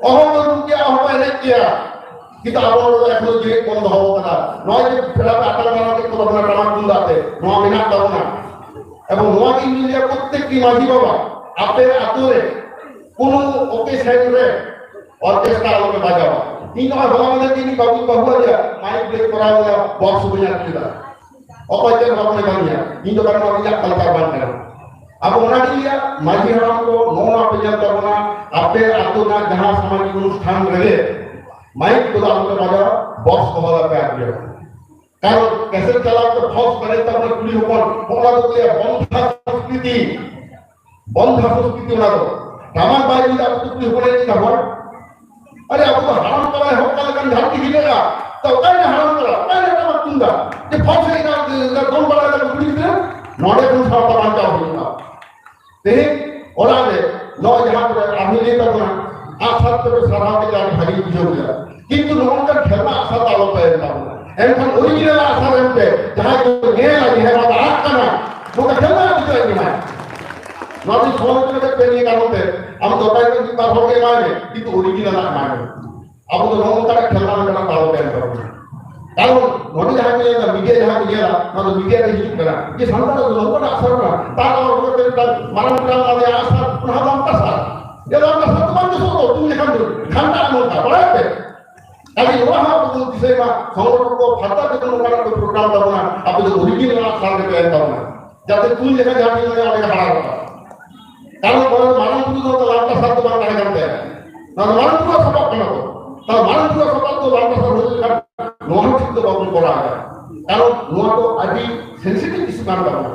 ᱚᱦᱚ ᱠᱚ ᱨᱩ ᱠᱮᱭᱟ, ᱚᱦᱚ ᱠᱚ ᱮᱱᱮᱡ ᱠᱮᱭᱟ᱾ ᱠᱤᱱᱛᱩ ᱟᱵᱚ ᱱᱚᱰᱮ ᱮᱠᱷᱚᱱᱳ ᱡᱮᱣᱮᱫ ᱵᱚᱱ ᱫᱚᱦᱚ ᱟᱠᱟᱫᱟ᱾ ᱱᱚᱜᱼᱚᱭ ᱡᱮ ᱯᱮᱲᱟ ᱯᱮ ᱟᱛᱟᱝ ᱫᱟᱨᱟᱢ ᱠᱮᱫ ᱠᱚ ᱛᱟᱵᱚᱱᱟ ᱴᱟᱢᱟᱠ ᱛᱩᱢᱫᱟᱜ ᱛᱮ, ᱱᱚᱣᱟ ᱢᱮᱱᱟᱜ ᱛᱟᱵᱚᱱᱟ᱾ ᱮᱵᱚᱝ ᱱᱚᱣᱟ ᱜᱮ ᱤᱧ ᱞᱟᱹᱭᱟ, ᱯᱨᱚᱛᱛᱮᱠᱴᱤ ᱢᱟᱹᱡᱷᱤ ᱵᱟᱵᱟ, ᱟᱯᱮ ᱟᱛᱳ ᱨᱮ ᱠᱳᱱᱳ ᱚᱠᱮᱥᱚᱱ ᱨᱮ ᱚᱨᱠᱮᱥᱴᱨᱟ ᱟᱞᱚᱯᱮ ᱵᱟᱡᱟᱣᱟ᱾ ᱤᱧ ᱱᱚᱜᱼᱚᱭ ᱦᱚᱞᱟ ᱢᱟᱫᱷᱮᱨ ᱜᱮ ᱤᱧ ᱵᱟᱹᱵᱩ, ᱵᱟᱹᱦᱩ ᱟᱞᱮᱭᱟ ᱢᱟᱭᱤᱠ ᱵᱨᱮᱠ ᱠᱚᱨᱟᱣ ᱞᱮᱫᱟ, ᱵᱚᱠᱥ ᱵᱟᱹᱧ ᱟᱹᱜᱩ ᱞᱮᱫᱟ᱾ ᱚᱠᱚᱭ ᱪᱮᱫ ᱦᱚᱸ ᱵᱟᱠᱚ ᱢᱮᱛᱟ ᱞᱤᱧᱟ᱾ ᱤᱧ ᱫᱚ ᱠᱟᱨᱚᱱ ᱤᱧᱟᱹᱜ ᱠᱟᱞᱪᱟᱨ ᱵᱟᱝ ᱠᱟᱱᱟ᱾ ᱟᱫᱚ ᱚᱱᱟ ᱜᱮ ᱞᱟᱹᱭᱟ, ᱢᱟᱹᱡᱷᱤ ᱦᱟᱲᱟᱢ ᱠᱚ, ᱱᱚᱜᱼᱚ ᱱᱚᱣᱟ ᱯᱮ ᱧᱮᱞ ᱛᱟᱵᱚᱱᱟ, ᱟᱯᱮ ᱟᱹᱛᱩ ᱨᱮᱱᱟᱜ ᱡᱟᱦᱟᱸ ᱥᱟᱢᱟᱡᱤᱠ ᱚᱱᱩᱥᱴᱷᱟᱱ ᱨᱮᱜᱮ ᱢᱟᱭᱤᱠ ᱠᱚᱫᱚ ᱟᱞᱚᱯᱮ ᱵᱟᱡᱟᱣᱟ, ᱵᱚᱠᱥ ᱠᱚᱦᱚᱸ ᱟᱞᱚᱯᱮ ᱟᱹᱜᱩᱭᱟ᱾ ᱠᱟᱨᱚᱱ ᱠᱮᱥᱮᱴ ᱪᱟᱞᱟᱣ ᱠᱟᱛᱮ ᱯᱷᱚᱞᱥ ᱵᱟᱲᱟᱭ ᱛᱟᱵᱚᱱᱟ ᱠᱩᱲᱤ ᱦᱚᱯᱚᱱ, ᱚᱱᱟ ᱫᱚ ᱞᱟᱹᱭᱟ ᱵᱚᱱᱫᱷᱟ ᱥᱚᱝᱥᱠᱨᱤᱛᱤ, ᱵᱚᱱᱫᱷᱟ ᱥᱚᱝᱥᱠᱨᱤᱛᱤ ᱚᱱᱟ ᱫᱚ᱾ ᱴᱟᱢᱟᱠ ᱵᱟᱭ ᱨᱩᱭ ᱫᱟ, ᱟᱵᱚ ᱫᱚ ᱠᱩᱲᱤ ᱦᱚᱯᱚᱱ ᱮᱱᱮᱡ ᱫᱟ ᱦᱚᱲ᱾ ᱟᱨᱮ, ᱟᱵᱚ ᱫᱚ ᱦᱟᱲᱟᱢ ᱠᱟᱱᱟ, ᱮᱦᱚᱵ ᱠᱟᱱ ᱞᱮᱠᱟᱱ ᱡᱷᱟᱲ ᱴᱷᱤᱠ ᱦᱤᱞᱟᱹᱜᱼᱟ᱾ ᱛᱚ ᱚᱠᱟᱭ ᱨᱮ ᱦᱟᱲᱟᱢ ᱠᱟᱱᱟ? ᱚᱠᱟᱭ ᱨᱮ ᱴᱟᱢᱟᱠ ᱛᱩᱢᱫᱟᱜ? ᱡᱮ ᱯᱷᱚᱞᱥ ᱮᱱᱮᱡ ᱫᱟ, ᱫᱚᱱ ᱵᱟᱲᱟᱭ ᱫᱟ ᱠᱩᱲᱤ ᱜᱤᱫᱽᱨᱟᱹ, ᱱᱚᱰᱮ ᱠᱷᱚᱱ ᱥᱟᱶᱛᱟ ᱵᱟᱧᱪᱟᱣ ᱦᱩᱭᱩᱜᱼᱟ᱾ ᱛᱮᱦᱮᱧ ᱚᱲᱟᱜ ᱨᱮ ᱱᱚᱜᱼᱚᱭ ᱡᱟᱦᱟᱸ ᱠᱚᱨᱮ ᱟᱨᱦᱚᱸ ᱞᱟᱹᱭ ᱛᱟᱵᱚᱱᱟ, ᱟᱜᱼᱥᱟᱨ ᱛᱮᱯᱮ ᱥᱟᱨᱦᱟᱣ ᱠᱮᱫᱟ, ᱟᱹᱰᱤ ᱵᱷᱟᱹᱜᱤᱧ ᱵᱩᱡᱷᱟᱹᱣ ᱠᱮᱫᱟ, ᱠᱤᱱᱛᱩ ᱱᱚᱜᱼᱚ ᱱᱚᱝᱠᱟᱱ ᱠᱷᱮᱞᱱᱟ ᱟᱜᱼᱥᱟᱨ ᱫᱚ ᱟᱞᱚᱯᱮ ᱮᱢ ᱛᱟᱵᱚᱱᱟ᱾ ᱮᱱᱠᱷᱟᱱ ᱚᱨᱤᱡᱤᱱᱟᱞ ᱟᱜᱼᱥᱟᱨ ᱮᱢ ᱯᱮ, ᱡᱟᱦᱟᱸᱭ ᱠᱚ ᱧᱮᱞᱟ ᱡᱮ ᱦᱮᱸ, ᱱᱚᱣᱟ ᱫᱚ ᱟᱜ ᱠᱟᱱᱟ, ᱱᱚᱝᱠᱟ ᱠᱷᱮᱞᱱᱟ ᱟᱜ ᱫᱚ ᱪᱮᱫᱟᱜ ᱤᱧ ᱮᱢᱟᱭᱟ? ᱱᱚᱣᱟ ᱫᱚ ᱥᱚᱦᱚᱡ ᱠᱟᱛᱮ ᱯᱮ ᱱᱤᱭᱟᱹ ᱠᱟᱨᱚᱱ ᱛᱮ ᱟᱢ ᱫᱚᱨᱠᱟᱨ ᱠᱷᱟᱱ ᱢᱤᱫ ᱵᱟᱨ ᱦᱚᱲ ᱜᱮ ᱮᱢᱟᱭ ᱢᱮ, ᱠᱤᱱᱛᱩ ᱚᱨᱤᱡᱤᱱᱟᱞ ᱟᱜ ᱮᱢᱟᱭ ᱢᱮ᱾ ᱟᱵᱚ ᱫᱚ ᱱᱚᱜᱼᱚ ᱱᱚᱝᱠᱟᱱᱟᱜ ᱠᱷᱮᱞᱱᱟ ᱞᱮᱠᱟᱱᱟᱜ ᱫᱟᱣ ᱯᱮ ᱮᱢ ᱛᱟᱵᱚᱱᱟ᱾ ᱠᱟᱨᱚᱱ ᱱᱚᱰᱮ ᱡᱟᱦᱟᱸ ᱠᱚ ᱧᱮᱞᱟ, ᱢᱤᱰᱤᱭᱟ ᱡᱟᱦᱟᱸ ᱠᱚ ᱧᱮᱞᱟ, ᱱᱚᱣᱟ ᱫᱚ ᱢᱤᱰᱤᱭᱟ ᱨᱮ ᱦᱤᱡᱩᱜ ᱠᱟᱱᱟ ᱡᱮ ᱥᱟᱱᱛᱟᱲ ᱫᱚ ᱱᱚᱝᱠᱟᱱᱟᱜ ᱥᱟᱨᱱᱟ, ᱛᱟᱨ ᱟᱵᱟᱨ ᱱᱚᱰᱮ ᱢᱤᱫᱴᱟᱝ ᱢᱟᱨᱟᱝ ᱢᱤᱫᱴᱟᱝ ᱚᱱᱟ ᱡᱟᱦᱟᱸ ᱟᱥᱟ, ᱚᱱᱟ ᱦᱚᱸ ᱞᱟᱝᱠᱟ ᱥᱟᱨ᱾ ᱡᱮ ᱞᱟᱝᱠᱟ ᱥᱟᱨ ᱫᱚ ᱵᱟᱝ ᱫᱩᱥᱚᱜ ᱫᱚ, ᱛᱩᱧ ᱞᱮᱠᱷᱟᱱ ᱫᱚ ᱜᱷᱟᱱᱴᱟᱜᱼᱟ ᱱᱚᱝᱠᱟ, ᱵᱟᱲᱟᱭ ᱯᱮ᱾ ᱟᱹᱰᱤ ᱱᱚᱣᱟ ᱦᱚᱸ ᱟᱵᱚ ᱵᱚᱱ ᱫᱤᱥᱟᱹᱭ ᱢᱟ, ᱥᱚᱝᱜᱚᱴᱷᱚᱱ ᱠᱚ ᱯᱷᱟᱨᱫᱟ ᱛᱮ ᱱᱚᱝᱠᱟᱱᱟᱜ ᱠᱚ ᱯᱨᱳᱜᱨᱟᱢ ᱛᱟᱵᱚᱱᱟ, ᱟᱯᱮ ᱫᱚ ᱚᱨᱤᱡᱤᱱᱟᱞ ᱥᱟᱨ ᱜᱮᱯᱮ ᱮᱢ ᱛᱟᱵᱚᱱᱟ᱾ ᱡᱟᱛᱮ ᱛᱩᱧ ᱞᱮᱠᱷᱟᱱ ᱡᱟᱦᱟᱸ ᱛᱤᱱᱟᱹᱜ ᱚᱸᱰᱮ ᱜᱮ ᱦᱟᱨᱟ ᱨᱟᱠᱟᱵ᱾ ᱠᱟᱨᱚᱱ ᱚᱱᱟ ᱫᱚ ᱢᱟᱨᱟᱝ ᱵᱩᱨᱩ ᱫᱚ ᱞᱟᱝᱠᱟ ᱥᱟᱨ ᱫᱚ ᱵᱟᱝ ᱛᱟᱦᱮᱸ ᱠᱟᱱ ᱛᱟᱭᱟ᱾ ᱱᱚᱣᱟ ᱫᱚ ᱢᱟᱨᱟᱝ ᱵᱩᱨᱩᱣᱟᱜ ᱥᱟᱯᱟᱵ ᱠᱟᱱᱟ ᱛᱚ᱾ ᱛᱟᱦᱞᱮ ᱢᱟᱨᱟᱝ ᱵᱩᱨᱩᱣᱟᱜ ᱥᱟᱯᱟᱵ ᱫᱚ ᱞᱟᱝᱠᱟ ᱥᱟᱨ ᱦᱩᱭ ᱞᱮᱱᱠᱷᱟᱱ ᱱᱚᱣᱟ ᱦᱚᱸ ᱴᱷᱤᱠ ᱫᱚ ᱵᱟᱵᱚᱱ ᱠᱚᱨᱟᱣ ᱮᱫᱟ᱾ ᱠᱟᱨᱚᱱ ᱱᱚᱣᱟ ᱫᱚ ᱟᱹᱰᱤ ᱥᱮᱱᱥᱤᱴᱤᱵᱷ ᱤᱥᱩ ᱠᱟᱱ ᱛᱟᱵᱚᱱᱟ᱾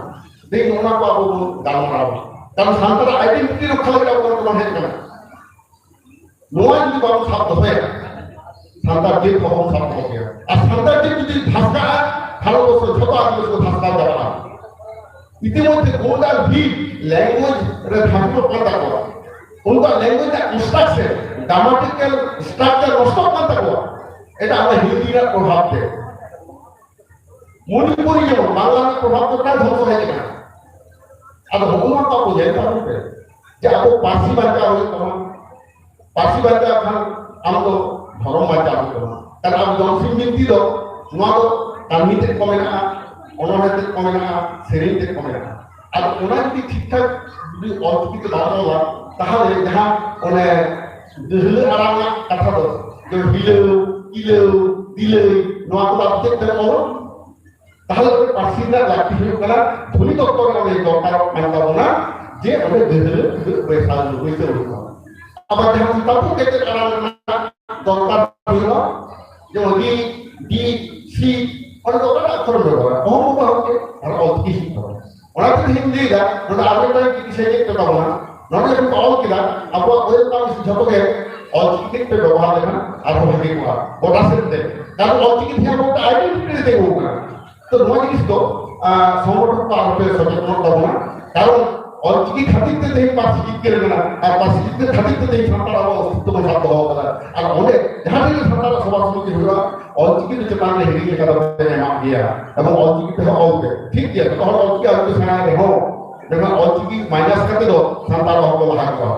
ᱛᱮᱦᱮᱧ ᱱᱚᱜᱼᱚ ᱱᱚᱣᱟ ᱠᱚ ᱟᱵᱚ ᱵᱚᱱ ᱜᱟᱞᱢᱟᱨᱟᱣᱟ᱾ ᱠᱟᱨᱚᱱ ᱥᱟᱱᱛᱟᱲᱟᱜ ᱟᱭᱰᱮᱱᱴᱤᱴᱤ ᱨᱚᱠᱠᱷᱟ ᱞᱟᱹᱜᱤᱫ ᱟᱵᱚ ᱵᱚᱱ ᱦᱮᱡ ᱠᱟᱱᱟ᱾ ᱱᱚᱣᱟ ᱡᱩᱫᱤ ᱵᱟᱵᱚᱱ ᱥᱟᱵ ᱫᱚᱦᱚᱭᱟ, ᱥᱟᱱᱛᱟᱲ ᱡᱟᱹᱛ ᱵᱟᱵᱚᱱ ᱥᱟᱵ ᱫᱚᱦᱚ ᱠᱮᱭᱟ᱾ ᱟᱨ ᱥᱟᱱᱛᱟᱲ ᱡᱟᱹᱛ ᱡᱩᱫᱤ ᱫᱷᱟᱥᱠᱟᱜᱼᱟ, ᱵᱷᱟᱨᱚᱛᱵᱚᱨᱥᱚ ᱡᱷᱚᱛᱚ ᱟᱹᱫᱤᱵᱟᱹᱥᱤ ᱠᱚ ᱫᱷᱟᱥᱠᱟᱣ ᱪᱟᱵᱟᱜᱼᱟ᱾ ᱤᱛᱤᱢᱚᱫᱽᱫᱷᱮ ᱜᱳᱞᱰ ᱟᱨ ᱵᱷᱤᱞ ᱞᱮᱝᱜᱩᱭᱮᱡᱽ ᱨᱮ ᱵᱷᱟᱜᱽ ᱠᱚ ᱠᱟᱱ ᱛᱟᱠᱚᱣᱟ᱾ ᱩᱱᱠᱩᱣᱟᱜ ᱞᱮᱝᱜᱩᱭᱮᱡᱽ ᱨᱮᱱᱟᱜ ᱠᱚᱱᱥᱴᱨᱟᱠᱥᱚᱱ, ᱜᱨᱟᱢᱟᱴᱤᱠᱟᱞ ᱥᱴᱨᱟᱠᱪᱟᱨ ᱱᱚᱥᱴᱚᱜ ᱠᱟᱱ ᱛᱟᱠᱚᱣᱟ᱾ ᱮᱴᱟᱜ ᱚᱱᱟ ᱦᱤᱱᱫᱤ ᱨᱮᱱᱟᱜ ᱯᱨᱚᱵᱷᱟᱵᱽ ᱛᱮ᱾ ᱢᱚᱱᱤᱯᱩᱨᱤ ᱡᱮᱢᱚᱱ ᱵᱟᱝᱞᱟ ᱨᱮᱱᱟᱜ ᱯᱨᱚᱵᱷᱟᱵᱽ ᱫᱚ ᱯᱨᱟᱭ ᱫᱷᱚᱝᱥᱚ ᱦᱮᱡ ᱟᱠᱟᱱᱟ᱾ ᱟᱫᱚ ᱦᱚᱸᱜᱼᱚ ᱱᱚᱣᱟ ᱠᱚ ᱟᱵᱚ ᱧᱮᱞ ᱛᱟᱵᱚᱱ ᱯᱮ, ᱡᱮ ᱟᱵᱚ ᱯᱟᱹᱨᱥᱤ ᱵᱟᱧᱪᱟᱣ ᱦᱩᱭᱩᱜ ᱛᱟᱵᱚᱱᱟ᱾ ᱯᱟᱹᱨᱥᱤ ᱵᱟᱧᱪᱟᱣ ᱠᱷᱟᱱ ᱟᱢ ᱫᱚ ᱫᱷᱚᱨᱚᱢ ᱵᱟᱧᱪᱟᱣ ᱦᱩᱭᱩᱜ ᱛᱟᱵᱚᱱᱟ᱾ ᱠᱟᱨᱚᱱ ᱟᱵᱚ ᱡᱚᱢᱥᱤᱢ ᱵᱤᱱᱛᱤ ᱫᱚ ᱱᱚᱣᱟ ᱫᱚ ᱠᱟᱹᱦᱱᱤ ᱛᱮᱫ ᱠᱚ ᱢᱮᱱᱟᱜᱼᱟ, ᱚᱱᱚᱬᱦᱮ ᱛᱮᱫ ᱠᱚ ᱢᱮᱱᱟᱜᱼᱟ, ᱥᱮᱨᱮᱧ ᱛᱮᱫ ᱠᱚ ᱢᱮᱱᱟᱜᱼᱟ᱾ ᱟᱫᱚ ᱚᱱᱟ ᱡᱩᱫᱤ ᱴᱷᱤᱠ ᱴᱷᱟᱠ ᱡᱩᱫᱤ ᱚᱞ ᱪᱤᱠᱤ ᱛᱮ ᱵᱟᱢ ᱚᱞᱟ, ᱛᱟᱦᱚᱞᱮ ᱡᱟᱦᱟᱸ ᱚᱱᱮ ᱜᱟᱹᱦᱞᱟᱹ ᱟᱲᱟᱝ ᱨᱮᱱᱟᱜ ᱠᱟᱛᱷᱟ ᱫᱚ, ᱡᱮ ᱦᱤᱞᱟᱹᱣ, ᱠᱤᱞᱟᱹᱣ, ᱫᱤᱞᱟᱹᱭ, ᱱᱚᱣᱟ ᱠᱚᱫᱚ ᱟᱵᱚ ᱪᱮᱫ ᱛᱮᱵᱚᱱ ᱚᱞᱟ? ᱛᱟᱦᱚᱞᱮ ᱚᱸᱰᱮ ᱯᱟᱹᱨᱥᱤ ᱨᱮᱱᱟᱜ ᱞᱟᱹᱠᱛᱤ ᱦᱩᱭᱩᱜ ᱠᱟᱱᱟ, ᱫᱷᱚᱱᱤ ᱛᱚᱛᱛᱚ ᱨᱮ ᱚᱸᱰᱮ ᱫᱚᱨᱠᱟᱨᱚᱜ ᱠᱟᱱ ᱛᱟᱵᱚᱱᱟ ᱡᱮ ᱚᱸᱰᱮ ᱜᱟᱹᱦᱞᱟᱹ ᱵᱟᱹᱭᱥᱟᱹᱣ ᱵᱟᱹᱭᱥᱟᱹᱣ ᱦᱩᱭᱩᱜ ᱛᱟᱵᱚᱱᱟ᱾ ᱟᱵᱟᱨ ᱡᱟᱦᱟᱸ ᱛᱟᱵᱚ ᱠᱮᱴᱮᱡ ᱟᱲᱟᱝ ᱨᱮᱱᱟᱜ ᱫᱚᱨᱠᱟᱨ ᱦᱩᱭᱩᱜᱼᱟ, ᱡᱮᱢᱚᱱ ᱰᱤ, ᱰᱤ, ᱥᱤ, ᱚᱸᱰᱮ ᱫᱚ ᱚᱠᱟᱴᱟᱜ ᱚᱠᱠᱷᱚᱨ ᱵᱮᱵᱚᱦᱟᱨᱟ? ᱚᱦᱚ ᱵᱟᱵᱟ ᱦᱚᱸ ᱟᱨ ᱚᱞᱪᱤᱠᱤ ᱦᱩᱭᱩᱜ ᱛᱟᱵᱚᱱᱟ᱾ ᱚᱱᱟ ᱛᱮ ᱛᱮᱦᱮᱧ ᱞᱟᱹᱭᱫᱟ, ᱱᱚᱰᱮ ᱟᱵᱚ ᱢᱤᱫᱴᱟᱝ ᱪᱤᱠᱤ ᱥᱮᱪᱮᱫ ᱠᱚ ᱛᱟᱵᱚᱱᱟ, ᱱᱚᱰᱮ ᱡᱚᱠᱷᱚᱱ ᱠᱚ ᱚᱞ ᱠᱮᱫᱟ, ᱟᱵᱚᱣᱟᱜ ᱚᱞ ᱯᱟᱹᱨᱥᱤ ᱡᱷᱚᱛᱚ ᱜᱮ ᱚᱞᱪᱤᱠᱤ ᱛᱮ ᱵᱮᱵᱚᱦᱟᱨ ᱞᱮᱠᱷᱟᱱ ᱟᱨᱦᱚᱸ ᱵᱷᱟᱜᱮ ᱠᱚᱜᱼᱟ ᱜᱚᱴᱟ ᱥᱮᱫ ᱛᱮ᱾ ᱠᱟᱨᱚᱱ ᱚᱞᱪᱤᱠᱤ ᱛᱮ ᱟᱵᱚ ᱢᱤᱫᱴᱟᱝ identity ᱛᱤᱸᱜᱩ ᱠᱟᱱᱟ᱾ ᱛᱚ ᱱᱚᱣᱟ ᱡᱤᱱᱤᱥ ᱫᱚ, ᱟᱸ, ᱥᱚᱝᱜᱚᱴᱷᱚᱱ ᱠᱚ ᱟᱨᱚ ᱯᱮ ᱥᱚᱪᱮᱛᱚᱱᱚᱜ ᱛᱟᱵᱚᱱᱟ, ᱠᱟᱨᱚᱱ ᱚᱞᱪᱤᱠᱤ ᱠᱷᱟᱹᱛᱤᱨ ᱛᱮ ᱛᱮᱦᱮᱧ ᱯᱟᱹᱨᱥᱤ ᱡᱤᱛᱠᱟᱹᱨ ᱠᱟᱱᱟ, ᱟᱨ ᱯᱟᱹᱨᱥᱤ ᱡᱤᱛᱠᱟᱹᱨ ᱠᱷᱟᱹᱛᱤᱨ ᱛᱮ ᱛᱮᱦᱮᱧ ᱥᱟᱱᱛᱟᱲ ᱟᱵᱚ ᱚᱥᱛᱤᱛᱵᱚ ᱥᱟᱵ ᱫᱚᱦᱚ ᱠᱟᱫᱟ᱾ ᱟᱨ ᱚᱸᱰᱮ ᱡᱟᱦᱟᱸ ᱛᱤᱱᱟᱹᱜ ᱥᱟᱱᱛᱟᱲᱟᱜ ᱥᱚᱵᱷᱟ ᱥᱚᱢᱤᱛᱤ ᱦᱩᱭᱩᱜᱼᱟ, ᱚᱞᱪᱤᱠᱤ ᱫᱚ ᱪᱮᱛᱟᱱ ᱨᱮ ᱦᱤᱲᱤᱧ ᱞᱮᱠᱟ ᱫᱚ ᱵᱟᱵᱚᱱ ᱮᱢᱟᱜ ᱜᱮᱭᱟ᱾ ᱮᱵᱚᱝ ᱚᱞᱪᱤᱠᱤ ᱛᱮᱦᱚᱸ ᱚᱞ ᱯᱮ, ᱴᱷᱤᱠ ᱜᱮᱭᱟ, ᱡᱚᱛᱚ ᱦᱚᱲ ᱚᱞᱪᱤᱠᱤ ᱟᱹᱣᱨᱤ ᱠᱚ ᱥᱮᱬᱟᱭ ᱨᱮᱦᱚᱸ, ᱢᱮᱱᱠᱷᱟᱱ ᱚᱞᱪᱤᱠᱤ ᱢᱟᱭᱱᱟᱥ ᱠᱟᱛᱮ ᱫᱚ ᱥᱟᱱᱛᱟᱲ ᱦᱚᱲ ᱠᱚ ᱞᱟᱦᱟ ᱠᱚᱣᱟ᱾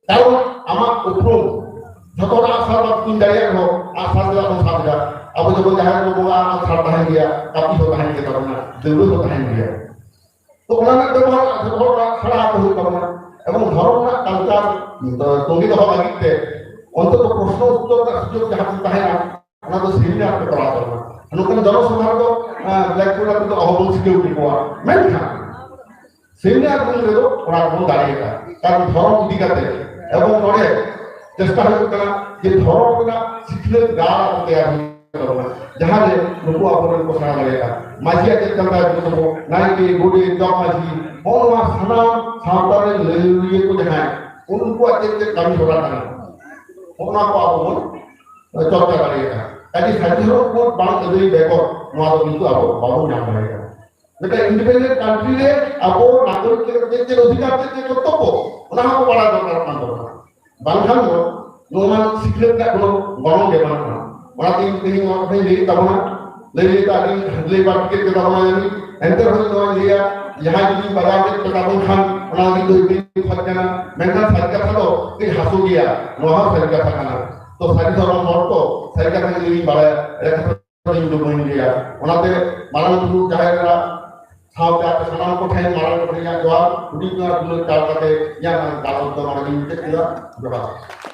ᱠᱟᱨᱚᱱ ᱟᱢᱟᱜ ᱩᱯᱨᱩᱢ, ᱡᱚᱛᱚ ᱦᱚᱲ ᱟᱜᱼᱥᱟᱨ ᱵᱟᱢ ᱛᱩᱧ ᱫᱟᱲᱮᱭᱟᱜ ᱨᱮᱦᱚᱸ, ᱟᱜᱼᱥᱟᱨ ᱪᱮᱫᱟᱜ ᱵᱚᱱ ᱥᱟᱵ ᱮᱫᱟ? ᱟᱵᱚ ᱡᱚᱠᱷᱚᱱ ᱡᱟᱦᱟᱸᱭ ᱵᱚᱱ ᱵᱚᱸᱜᱟᱜᱼᱟ, ᱟᱜᱼᱥᱟᱨ ᱛᱟᱦᱮᱱ ᱜᱮᱭᱟ, ᱠᱟᱹᱯᱤ ᱦᱚᱸ ᱛᱟᱦᱮᱱ ᱜᱮ ᱛᱟᱵᱚᱱᱟ, ᱫᱟᱹᱣᱲᱟᱹ ᱦᱚᱸ ᱛᱟᱦᱮᱱ ᱜᱮᱭᱟ᱾ ᱛᱚ ᱚᱱᱟ ᱨᱮᱱᱟᱜ ᱵᱮᱵᱚᱦᱟᱨ ᱡᱚᱛᱚ ᱦᱚᱲ ᱚᱱᱟ ᱥᱮᱬᱟ ᱟᱠᱚ ᱦᱩᱭᱩᱜ ᱛᱟᱵᱚᱱᱟ᱾ ᱮᱵᱚᱝ ᱫᱷᱚᱨᱚᱢ ᱨᱮᱱᱟᱜ culture ᱛᱚᱸᱜᱮ ᱫᱚᱦᱚ ᱞᱟᱹᱜᱤᱫ ᱛᱮ ᱚᱱᱛᱚᱛᱚ ᱯᱨᱚᱥᱱᱚ ᱩᱛᱛᱚᱨ ᱨᱮᱱᱟᱜ ᱥᱩᱡᱳᱜᱽ ᱡᱟᱦᱟᱸ ᱛᱤᱱ ᱛᱟᱦᱮᱱᱟ, ᱚᱱᱟ ᱫᱚ seminar ᱯᱮ ᱠᱚᱨᱟᱣ ᱛᱟᱵᱚᱱᱟ᱾ ᱱᱚᱝᱠᱟᱱ ᱡᱚᱱᱚᱥᱚᱵᱷᱟ ᱨᱮᱫᱚ, ᱟᱸ, blackboard ᱨᱮᱫᱚ ᱚᱦᱚ ᱵᱚᱱ ᱥᱤᱠᱷᱟᱹᱣ ᱠᱮᱠᱚᱣᱟ᱾ ᱢᱮᱱᱠᱷᱟᱱ seminar room ᱨᱮᱫᱚ ᱚᱱᱟ ᱵᱚᱱ ᱫᱟᱲᱮᱭᱟᱜᱼᱟ᱾ ᱠᱟᱨᱚᱱ ᱫᱷᱚᱨᱚᱢ ᱤᱫᱤ ᱠᱟᱛᱮ ᱮᱵᱚᱝ ᱱᱚᱰᱮ ᱪᱮᱥᱴᱟ ᱦᱩᱭᱩᱜ ᱠᱟᱱᱟ ᱡᱮ ᱫᱷᱚᱨᱚᱢ ᱨᱮᱱᱟᱜ ᱥᱤᱠᱷᱱᱟᱹᱛ ᱜᱟᱲ ᱟᱵᱚ ᱛᱮᱭᱟᱨ ᱦᱩᱭᱩᱜ ᱛᱟᱵᱚᱱᱟ, ᱡᱟᱦᱟᱸ ᱨᱮ ᱱᱩᱠᱩ ᱟᱵᱚᱨᱮᱱ ᱠᱚ ᱥᱮᱬᱟ ᱫᱟᱲᱮᱭᱟᱜᱼᱟ᱾ ᱢᱟᱹᱡᱷᱤᱭᱟᱜ ᱪᱮᱫ ᱠᱟᱱ ᱛᱟᱭᱟ ᱠᱚ, ᱱᱟᱭᱠᱮ, ᱜᱚᱰᱮᱛ, ᱡᱚᱜᱽ ᱢᱟᱹᱡᱷᱤ, ᱦᱚᱸᱜᱼᱚ ᱱᱚᱣᱟ ᱥᱟᱱᱟᱢ ᱥᱟᱶᱛᱟ ᱨᱮᱱ ᱞᱟᱹᱭᱟᱹᱨᱤᱭᱟᱹ ᱠᱚ ᱡᱟᱦᱟᱸᱭ, ᱩᱱᱠᱩᱣᱟᱜ ᱪᱮᱫ ᱪᱮᱫ ᱠᱟᱹᱢᱤ ᱦᱚᱨᱟ ᱠᱟᱱᱟ, ᱦᱚᱸᱜᱼᱚ ᱱᱚᱣᱟ ᱠᱚ ᱟᱵᱚ ᱵᱚᱱ ᱪᱚᱨᱪᱟ ᱫᱟᱲᱮᱭᱟᱜᱼᱟ᱾ ᱠᱟᱡᱮ ᱥᱟᱹᱨᱤ ᱫᱷᱚᱨᱚᱢ ᱠᱳᱰ ᱵᱟᱝ ᱟᱹᱫᱟᱹᱭ ᱵᱮᱜᱚᱨ ᱱᱚᱣᱟ ᱫᱚ ᱠᱤᱱᱛᱩ ᱟᱵᱚ ᱵᱟᱵᱚᱱ ᱧᱟᱢ ᱫᱟᱲᱮᱭᱟᱜᱼᱟ᱾ ᱢᱤᱫᱴᱟᱝ independent country ᱨᱮ ᱟᱵᱚ ᱱᱟᱜᱚᱨᱤᱠ ᱞᱮᱠᱟᱛᱮ ᱪᱮᱫ ᱪᱮᱫ ᱚᱫᱷᱤᱠᱟᱨ, ᱪᱮᱫ ᱪᱮᱫ ᱠᱚᱨᱛᱚᱵᱵᱚ, ᱚᱱᱟ ᱦᱚᱸ ᱵᱟᱲᱟᱭ ᱫᱚᱨᱠᱟᱨᱚᱜ ᱠᱟᱱ ᱛᱟᱵᱚᱱᱟ᱾ ᱵᱟᱝᱠᱷᱟᱱ ᱫᱚ ᱱᱚᱣᱟ ᱥᱤᱠᱷᱱᱟᱹᱛ ᱨᱮᱱᱟᱜ ᱠᱳᱱᱳ ᱜᱚᱱᱚᱝ ᱜᱮ ᱵᱟᱹᱱᱩᱜᱼᱟ᱾ ᱚᱱᱟᱛᱮ ᱤᱧ ᱛᱮᱦᱮᱧ ᱱᱚᱣᱟ ᱠᱟᱛᱷᱟᱧ ᱞᱟᱹᱭᱮᱫ ᱛᱟᱵᱚᱱᱟ, ᱞᱟᱹᱭ ᱞᱟᱹᱭ ᱛᱮ ᱟᱹᱰᱤ ᱞᱟᱹᱭ ᱵᱟᱹᱲᱛᱤ ᱠᱮᱫ ᱜᱮ ᱛᱟᱵᱚᱱᱟ ᱡᱟᱹᱱᱤᱡ᱾ ᱮᱱᱛᱮ ᱨᱮᱦᱚᱸ ᱱᱚᱣᱟᱧ ᱞᱟᱹᱭᱟ, ᱡᱟᱦᱟᱸᱭ ᱡᱩᱫᱤ ᱵᱟᱡᱟᱣ ᱠᱮᱫ ᱯᱮ ᱛᱟᱵᱚᱱ ᱠᱷᱟᱱ, ᱚᱱᱟ ᱞᱟᱹᱜᱤᱫ ᱫᱚ ᱤᱧ ᱠᱷᱚᱡ ᱠᱟᱱᱟ᱾ ᱢᱮᱱᱠᱷᱟᱱ ᱥᱟᱹᱨᱤ ᱠᱟᱛᱷᱟ ᱫᱚ ᱠᱟᱹᱡ ᱦᱟᱹᱥᱩ ᱜᱮᱭᱟ, ᱱᱚᱣᱟ ᱦᱚᱸ ᱥᱟᱹᱨᱤ ᱠᱟᱛᱷᱟ ᱠᱟᱱᱟ᱾ ᱛᱚ ᱥᱟᱹᱨᱤ ᱫᱷᱚᱨᱚᱢ ᱦᱚᱲ ᱛᱚ ᱥᱟᱹᱨᱤ ᱠᱟᱛᱷᱟ ᱜᱮ ᱞᱟᱹᱭ ᱵᱟᱲᱟᱭᱟ, ᱮᱲᱮ ᱠᱟᱛᱷᱟ ᱤᱧ ᱫᱚ ᱵᱟᱹᱧ ᱞᱟᱹᱭᱟ᱾ ᱚᱱᱟᱛᱮ ᱢᱟᱨᱟᱝ ᱵᱩᱨᱩ, ᱡᱟᱦᱮᱨ ᱮᱨᱟ ᱥᱟᱶᱛᱮ ᱟᱯᱮ ᱥᱟᱱᱟᱢ ᱠᱚᱴᱷᱮᱱ ᱢᱟᱨᱟᱝ ᱠᱚᱴᱷᱮᱱ ᱤᱧᱟᱹᱜ ᱡᱚᱦᱟᱨ, ᱦᱩᱰᱤᱧ ᱠᱷᱚᱱᱟᱜ ᱫᱩᱞᱟᱹᱲ ᱪᱟᱞ ᱠᱟᱛᱮ ᱤᱧᱟᱹᱜ ᱜᱟᱞᱚᱪ ᱫᱚ ᱱᱚᱰᱮ ᱜᱤᱧ ᱢᱩᱪᱟᱹᱫ ᱠᱮᱫᱟ᱾ ᱡᱚᱦᱟᱨ᱾